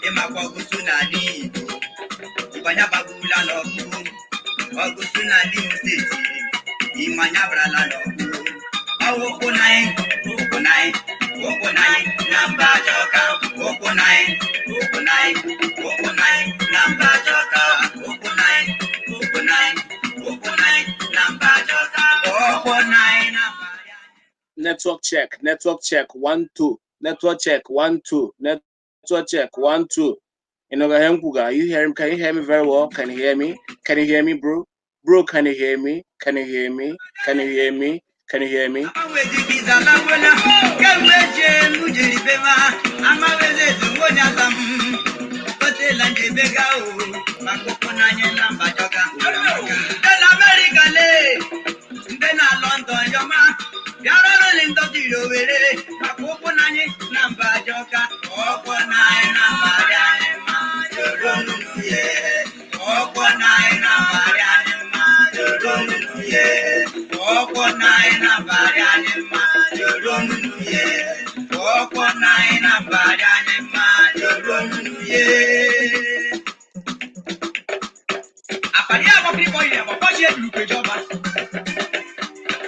ịmakwa ọgụsụ n'ala Igbo ịgbanya gbagbula n'ọgụgụ ọgụsụ n'ala Imo steeti, ịmanya barala n'ọgụgụ ọwụkwụ naị ụkwụ naị ụkwụ naị na mba ajọka, ụkwụ naị ụkwụ naị ụkwụ naị na mba ajọka, ụkwụ naị ụkwụ naị ụkwụ naị na mba ajọka, ụkwụ naị na mba. Network check, network check, one two, network check, one two, network check, one two. You know, are you hearing? Can you hear me very well? Can you hear me? Can you hear me, bro? Bro, can you hear me? Can you hear me? Can you hear me? Can you hear me? Kemgbe jee m jiri bema amaweze ezugbo aka m otela njebega o maka ụkwụ n'anya na mba jọga. Ndị na Amerịka lee, ndị na London yọma bịara roli ndọtiri Owere maka ụkwụ n'anyị na mba jọga, ụkwụ n'anyị na mba dị anyị mma joro nnuye, ụkwụ n'anyị na mba dị anyị mma joro nnuye, ụkwụ n'anyị na mba dị anyị mma joro nnuye, ụkwụ n'anyị na mba dị anyị mma joro nnuye. Àpàdé àbọ̀kiri bọ̀ ilẹ̀ bọ̀ ṣe lùpẹ̀jọba.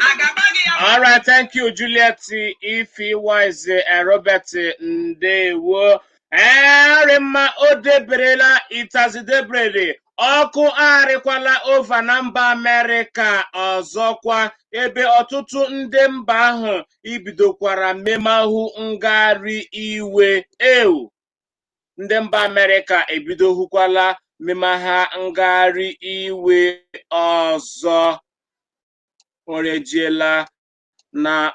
Àgàbágì. All right, thank you, Juliet Ifi Wise, Robert Ndewo. Erima o deberela itazi debrede. Ọkụ arịkwala ova na mba Amerịka ọzọkwa, ebe ọtụtụ ndị mba ahụ ibidokwara mmemahụ ngagharị iwe. Ew, ndị mba Amerịka ebidohukwala mmemagha ngagharị iwe ọzọ. Orejiela na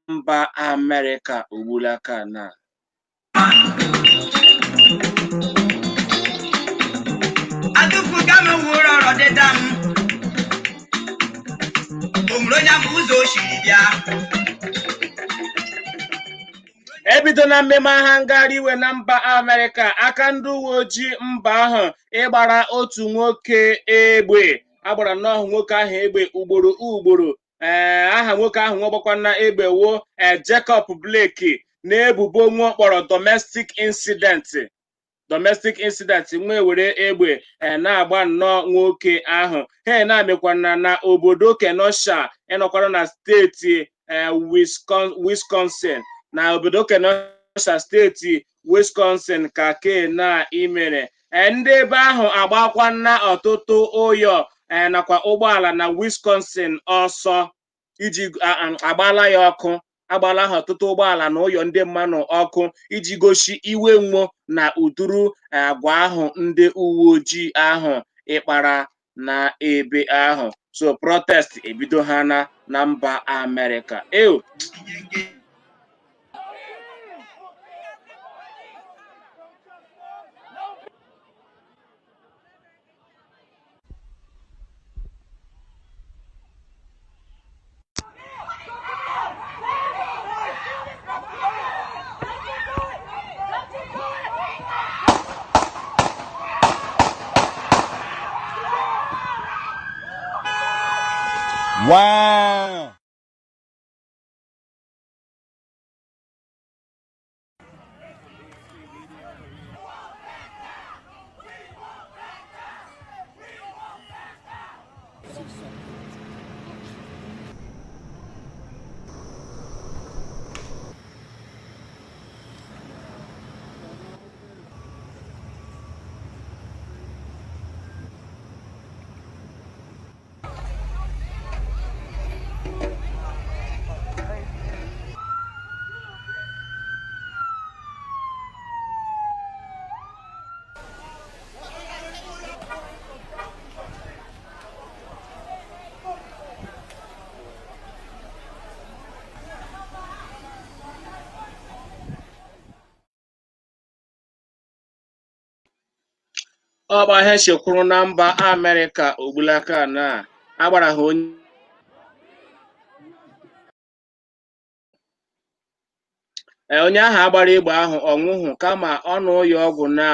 mba Amerịka ugbulaka na Adúfúgá mi wúrọ̀ ọ̀rọ̀ dídá m. Òmùrò onye ama ụzọ o siri bịa. Ebido na mmemme agha ngagharị iwe na mba Amerịka, aka ndị uwe ojii mba ahụ ịgbara otu nwoke egbe. Agbara nnọọ nwoke ahụ egbe ugboro ugboro. Ee, aha nwoke ahụ nwegbakwana egbe wo Jacob Blake, na-ebubo nwa kpọrọ domestic incident, domestic incident, nwa were egbe na-agba nnọọ nwoke ahụ. Ha na-amịkwana na obodo Kenosha, ịnọkwara na steeti Wisconsin, na obodo Kenosha, steeti Wisconsin, ka ke na imere. Ndị ebe ahụ agbakwana ọtụtụ ụyọ nakwa ụgbọala na Wisconsin ọsọ iji agbala ya ọkụ. Agbala ha ọtụtụ ụgbọala na ụyọ ndị mmanụ ọkụ iji gosi iwe nwo na ụdụrụ agwa ahụ ndị uwe ojii ahụ ịkpara na ebe ahụ. So protest ebido ha na mba Amerịka. Ew. Wow. Ọgba ihe chekwuru na mba Amerịka ogbulaka na agbara ha onye onye ahụ agbara egbe ahụ ọnwụhụ, kama ọ nọ ụlọ ọgwụ na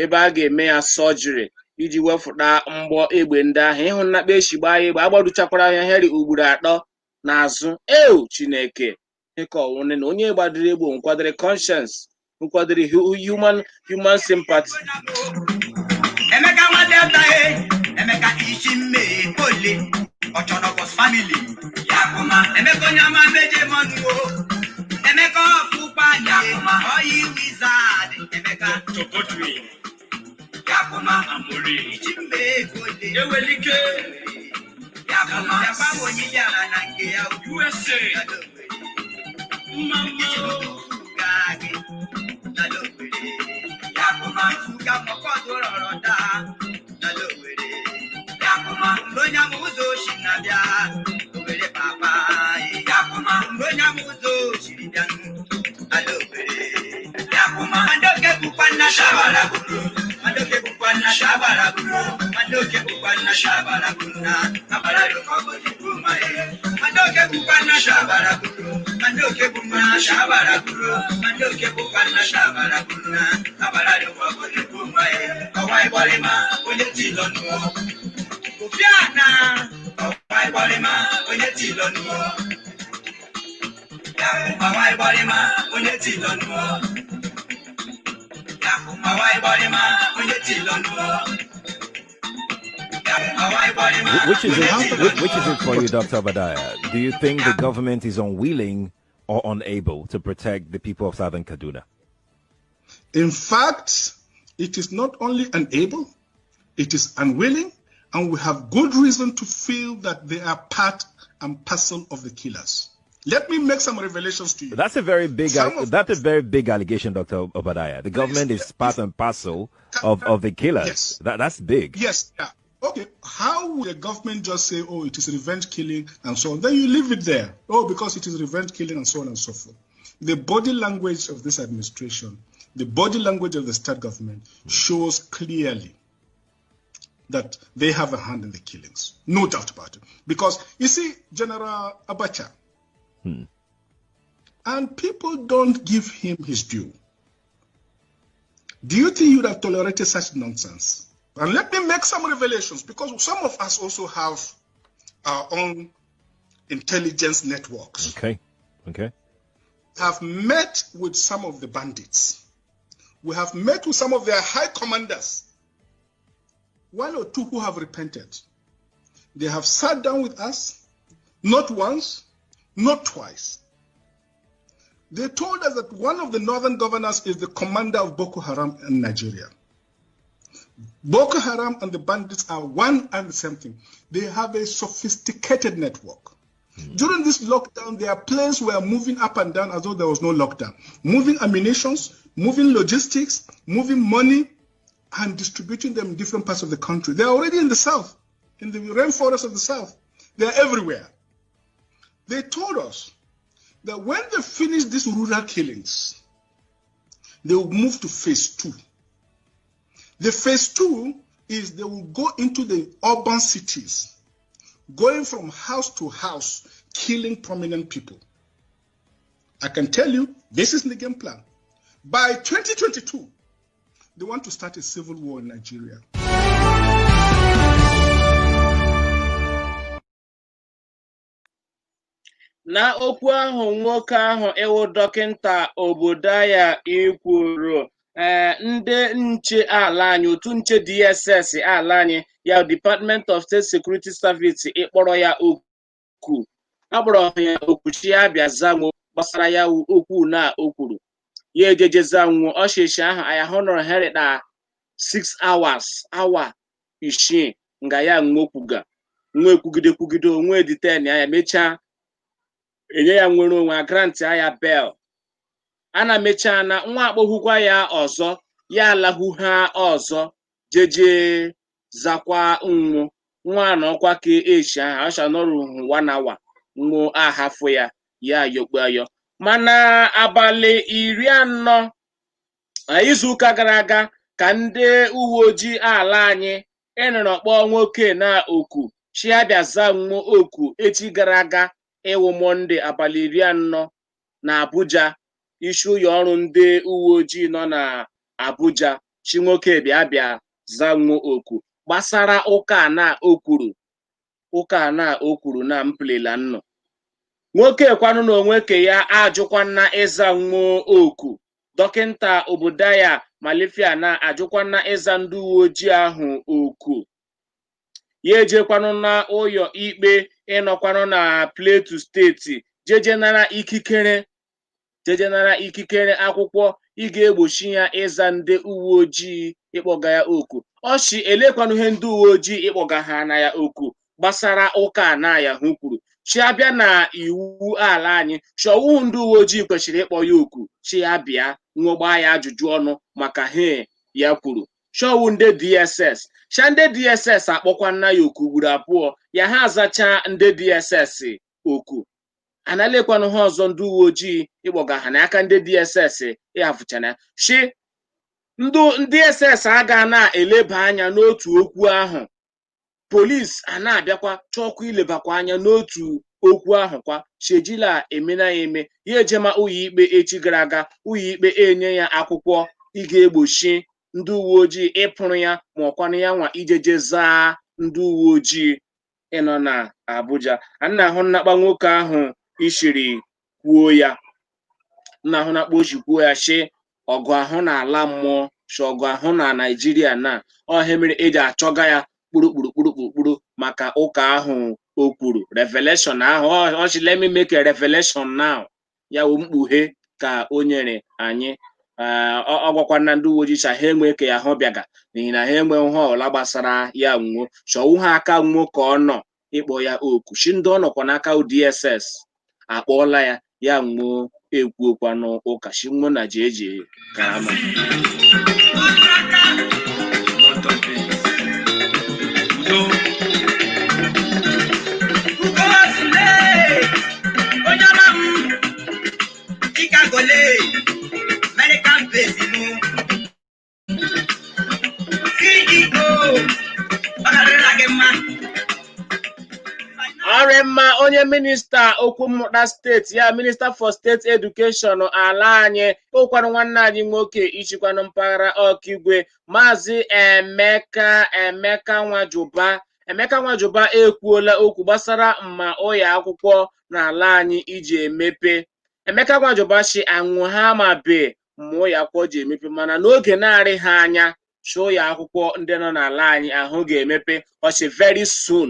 ebe a ga-eme ya sọjiri iji wefụta mgbọ egbe ndị ahụ. Ịhụ nnakpa echi gbaa ya egbe agbaruchakwara ya heri ugboro atọ n'azụ. Ew, Chineke, ịka ọwụne na onye gbadiri egbe nkwadere conscience, nkwadere human sympathy. Emeka nwa Delta e, Emeka isi mme ole, Ọchọnọbọs family. Yakuma. Emeka onye ọma meje mọnụ o. Emeka ọfụkpa nye, oyi wizard. Emeka. Dr. Godwin Yakuma. Amori. Isi mme ole. Ewelike. Yakuma. Yakwa m onye bịara na nke ya o. USA. Mama. Which is it? Which is it for you, Dr. Obadiah? Do you think the government is unwilling or unable to protect the people of Southern Kaduna? In fact, it is not only unable, It is unwilling, and we have good reason to feel that they are part and parcel of the killers. Let me make some revelations to you. That's a very big that's a very big allegation, Dr. Obadiah. The government is part and parcel of the killers. Yes. That's big. Yes. Yeah. Okay. How would the government just say, oh, it is revenge killing and so on? Then you leave it there. Oh, because it is revenge killing and so on and so forth. The body language of this administration, the body language of the state government shows clearly that they have a hand in the killings. No doubt about it. Because, you see, General Abacha, and people don't give him his due. Do you think you would have tolerated such nonsense? And let me make some revelations, because some of us also have our own intelligence networks. Okay, okay. Have met with some of the bandits. We have met with some of their high commanders. One or two who have repented. They have sat down with us, not once, not twice. They told us that one of the northern governors is the commander of Boko Haram in Nigeria. Boko Haram and the bandits are one and the same thing. They have a sophisticated network. During this lockdown, their planes were moving up and down as though there was no lockdown. Moving ammunitions, moving logistics, moving money, and distributing them in different parts of the country. They are already in the south, in the rainforest of the south. They are everywhere. They told us that when they finish these rural killings, they will move to phase 2. The phase 2 is they will go into the urban cities, going from house to house, killing prominent people. I can tell you, this is the game plan. By 2022, they want to start a civil war in Nigeria. Na okwu ahụ nwoke ahụ ịwụ dọkịta Obadiah ikwuru, ee, ndị nche ala anyị, otu nche DSS ala anyị ya, Department of State Security Service, ịkpọrọ ya oku, akpọrọ ya oku chi ya bịa zanwo gbasara ya okwu na o kwuru ya ejeje zanwo ọchịchị ahụ. Anyị hụ nọrọ herịta 6 hours, awa 6 nga ya nwokwuga nwa ekwugide kwugide onwe detain ya, mechaa enye ya nwere onwe, grant ya bail. A na mechaa na nwa akpọhụkwa ya ọzọ, ya alahụ ha ọzọ, jeje zakwa nwo nwa anọkwa ka echi ahụ ọcha nọrọ 1 hour nwo ahafụ ya, ya yokpu ayọ. Mana abalị 40 izuụka gara aga ka ndị uwe ojii ala anyị ịnọrọ kpọọ nwoke na oku chi abịa za nwo oku echi gara aga, ịwụ Mọnde abalị 40, na Abuja, isi ụlọ ọrụ ndị uwe ojii nọ na Abuja, chi nwoke bịa bịa za nwo oku gbasara ụka na o kwuru, ụka na o kwuru na mpụlila nnụ. Nwoke kwanụ na onwe ke ya ajụkwana ịza nwo oku. Dọkịta Obadiah Mailafia na ajụkwana ịza ndị uwe ojii ahụ oku. Ya ejekwanụ na ụyọ ikpe ịnọkwanụ na Plateau Steeti, jeje nara ikikere, jeje nara ikikere akwụkwọ ị ga-egbochi ya ịza ndị uwe ojii ịkpọga ya oku. Ọchị elekwanụ ihe ndị uwe ojii ịkpọga ha na ya oku gbasara ụka na ya hụ kwuru chi abịa na iwu ala anyị chọwụ ndị uwe ojii kwesịrị ịkpọ ya oku chi ya bịa nwụgbaa ya ajụjụ ọnụ maka he ya kwuru. Chọwụ ndị DSS cha, ndị DSS akpọkwa nna ya oku ugboro 2, ya ha azacha ndị DSS oku. Analekwanụ ha ọzọ ndị uwe ojii ịkpọga ha n'aka ndị DSS ịhafụchana shi ndị DSS aga na-eleba anya n'otu okwu ahụ, polisi a na-abịakwa chọkwa ilebakwa anya n'otu okwu ahụ kwa chejila emena ya eme ya ejema ụlọ ikpe echi gara aga. Ụlọ ikpe enye ya akwụkwọ ị ga-egbochi ndị uwe ojii ịpụrụ ya ma ọkwanụ ya nwa ijeje zaa ndị uwe ojii ịnọ na Abuja. A na-ahụ nnakpa nwoke ahụ ishiri kwuo ya, nna ahụ nakpa ochi kwuo ya shi ọgụ ahụ na ala mmụọ, shi ọgụ ahụ na Naịjirịa na ọhịa mere eji achọga ya kpụrụkpụrụ kpụrụkpụrụ maka ụka ahụ o kwuru. Revelation ahụ ọchị, let me make a revelation now, ya wụ mkpughe ka o nyere anyị. Ọ gwakwa na ndị uwe ojii cha ha enwe ka ya hụ bịaga n'ihi na ha enwe ihe ọbụla gbasara ya nwuo chọwụ ha aka nwuo ka ọ nọ ịkpọ ya oku chi ndị ọ nọkwa n'aka DSS akpọọla ya ya nwuo ekwuokwanụ ụka chi nwuo na ji eji karama. Udo. Ugozile, onye ọma m, Chicago-le, American base mụ. CEO, ọ garịrịla gị mma. Ọrịmma onye minista okwu mmụta steeti ya, Minister for State Education ala anyị, ụkwanụ nwanne anyị nwoke ichikwanụ mpaghara Ọkigwe, Maazị Emeka Emeka Nwajuba. Emeka Nwajuba ekwuola okwu gbasara mma ụlọ akwụkwọ n'ala anyị iji emepe. Emeka Nwajuba shi anwụ ha ma be mma ụlọ akwụkwọ ji emepe, mana n'oge na-arịghị anya chi ụlọ akwụkwọ ndị nọ n'ala anyị ahụ ga-emepe. Ọchị very soon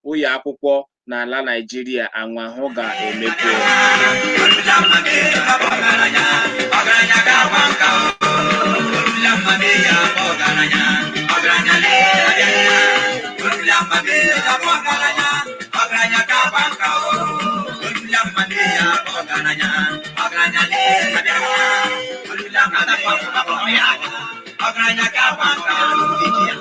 ụlọ akwụkwọ n'ala Naịjirịa anwụ ahụ ga-emepe. Ọgaranya ga-agba nka ya.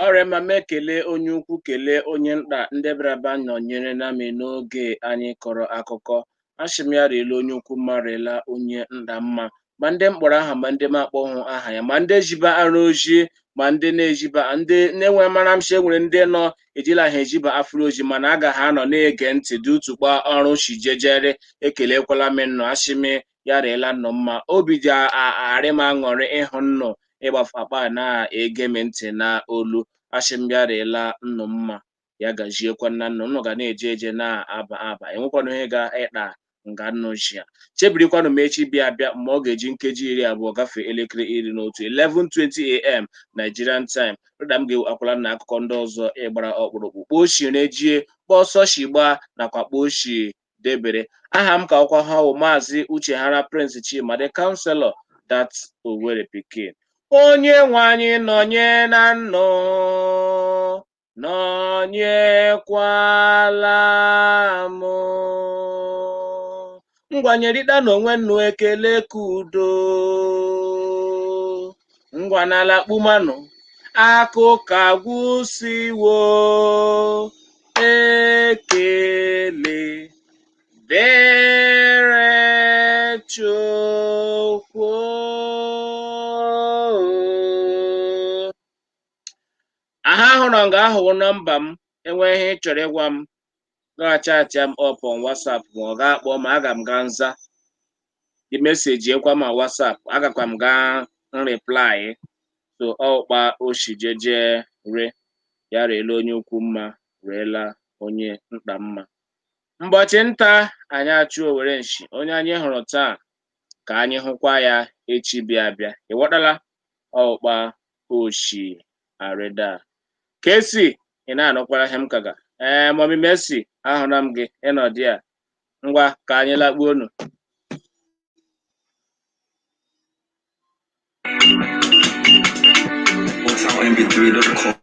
Ọrịa ma mee kelee onye ukwu, kelee onye nta ndị bịara nọnyere nami n'oge anyị kọrọ akụkọ. Asị m ya riela onye ukwu mma, riela onye nta mma, ma ndị mkpọrọ aha, ma ndị m akpọghụ aha ya, ma ndị jiba arụ oji, ma ndị na-ejiba ndị na-enwe mara m shi enwere ndị nọ ejila ha ejiba afụrụ oji, mana aga ha anọ na-ege ntị dị utukpa ọrụ shi jejere. Ekelekwala m nnụ, asị m ya riela nnụ mma. Obi dị arị m aṅụrị ịhụ nnụ ịgbafu akpa na-ege m ntị na olu. Asị m ya riela nnụ mma, ya gajiekwa nna nnụ nnụ ga na-eje eje na-aba aba, enwekwanụ ihe ga-ịkpa nga nnu ji ya. Chebirikwanụ m echi bịa abịa mgbe ọ ga-eji 11:20 gafee elekere 11:20 a.m. Nigerian time. Rịda m ga-akwala na akụkọ ndị ọzọ ịgbara ọkpụrụkpụ kpochie jie kpọsọ shigba nakwa kpochie debere. Aha m ka ọkwa ha wụ Maazị Ucheghara Prince Chima, the counselor that Owerri pikin. Onye nwe anyị nọnye na nnụ nọnyekwala m ngwanyerịta n'onwe nnụ ekele ka udo ngwanala kpumanụ akụka gwụsiwo ekele dịrị Chukwu. Aha ahụrụ nga ahụwo nọmba m, enwe ihe ị chọrọ ịgwa m, gaa chat m up on WhatsApp ma ọ ga-akpọ ma aga m gaa nza gị message ekwa ma WhatsApp agakwa m gaa nreply. So ọkpa oshi jeje re ya reela onye ukwu mma, reela onye nta mma. Mbọchị nta anyị achụ owere nshi onye anyị hụrụ taa ka anyị hụkwa ya echi bịa abịa. Ịghọtala? Ọkpa oshi arịda kesi ị na-anụkwara ihe m kaga. Ee, Mọmi Mercy, ahụla m gị ịnọdị a. Ngwa ka anyị lakpuonu. MotownMP3.com.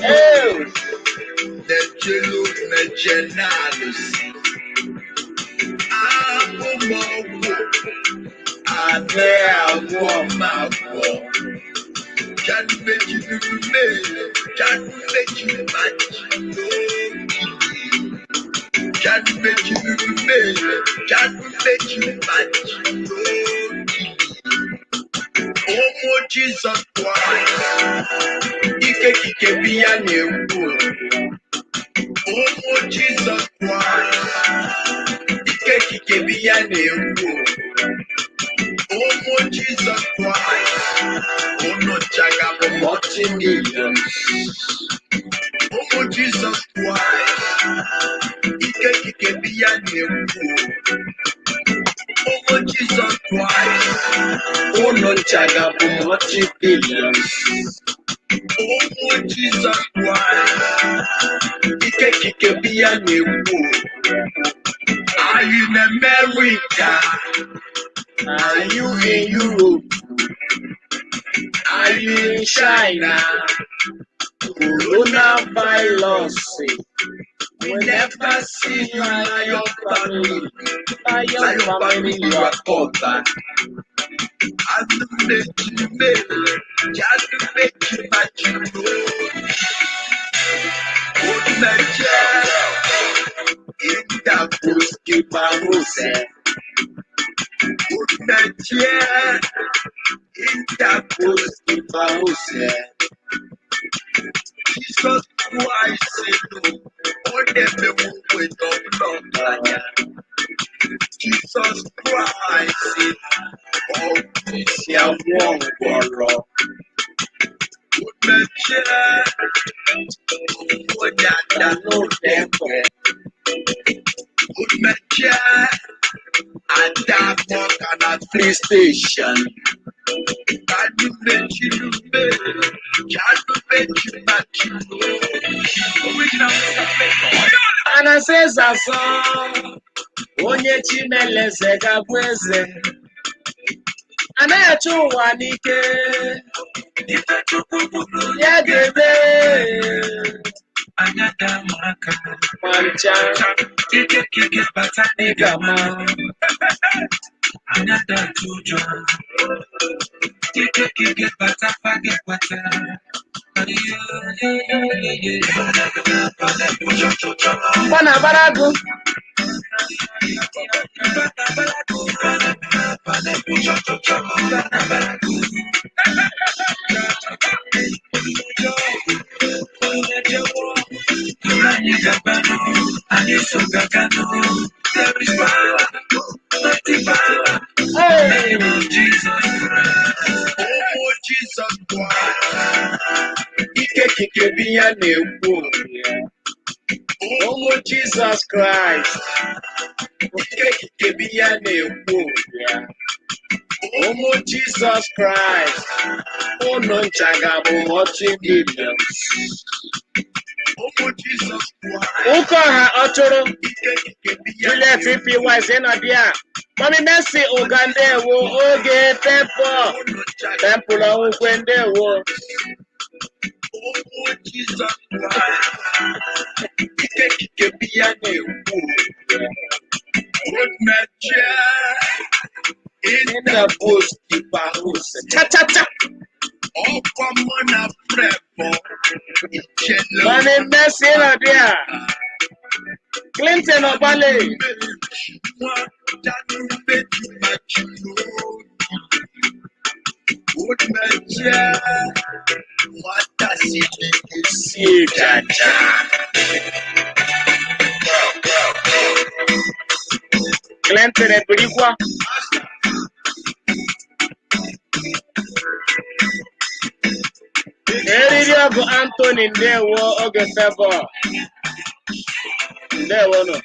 Hey! Ụmụ Jizọs Kraịst, ike kike bi ya na-ekwu. Ụmụ Jizọs Kraịst, ike kike bi bi ya na-ekwu. Ụmụ Jizọs Kraịst, unu nchaga bụ multi-millions. Ụmụ Jizọs Kraịst, ike kike bi ya na-ekwu. Ụmụ Jizọs Kraịst, unu nchaga bụ multi-billions. Ụmụ Jizọs Kraịst, ike kike bi ya na-ekwu. Are you in America? Are you in Europe? Are you in China? Coronavirus will never see you and your family. And your family, you are covered. Anu meji mere, janu meji majiro. Omeje, indabuski bahuse. Omeje, indabuski bahuse. Jesus Christ, no, ọ na-emewu weta ọbụla. Jesus Christ, ọ isi agwọ ngwọrọ. Omeje, onye ada n'ụlọ ekwe. Omeje, ada mọka na free station. Kanu mechiru me, janu mechi machiru. Original Mr. Flavor. Anasị asọ, onye Chimeleze ga-abụ eze. Anaghị achọ ụwa n'ike. Ife Chukwu kwuru ya ga-eme. Anya ga-ama aka. Ma ncha. Ike kike bata ị ga-ama. Anya ga-atụ ụjọ. Ike kike bata fa ga-ekweta. Mgba na-agbara agụ. There is power, mighty power, Hey! name of Jesus Christ. Ụmụ Jizọs Kraịst, ike kike bi ya na-ekwu ya. Ụmụ Jizọs Kraịst, ike kike bi ya na-ekwu ya. Ụmụ Jizọs Kraịst, unu ncha ga-abụ multi-millions. Ụmụ Jizọs Kraịst, Ụka ọha ọ chụrụ ike kike bi ya Juliet na-ekwu. P. Wise ịnọdị a. Mami Mercy Ụga, ndewo. Oge Temple. Unu ncha Temple ọnwụkwe, ndewo. Ụmụ Jizọs Kraịst, ike kike bi ya na-ekwu. Omeje, In the bush, house. Cha cha cha. Ọkwa mụ na prepọ ichele. Mami Mercy ịnọdị a. Clinton Ọbale. Nwa janu meju machiru. Omeje, nwata si Si jaja. Clinton ebirikwa. Eriri ọgụ Anthony, ndewo. Oge Favour. Ndewo nọ.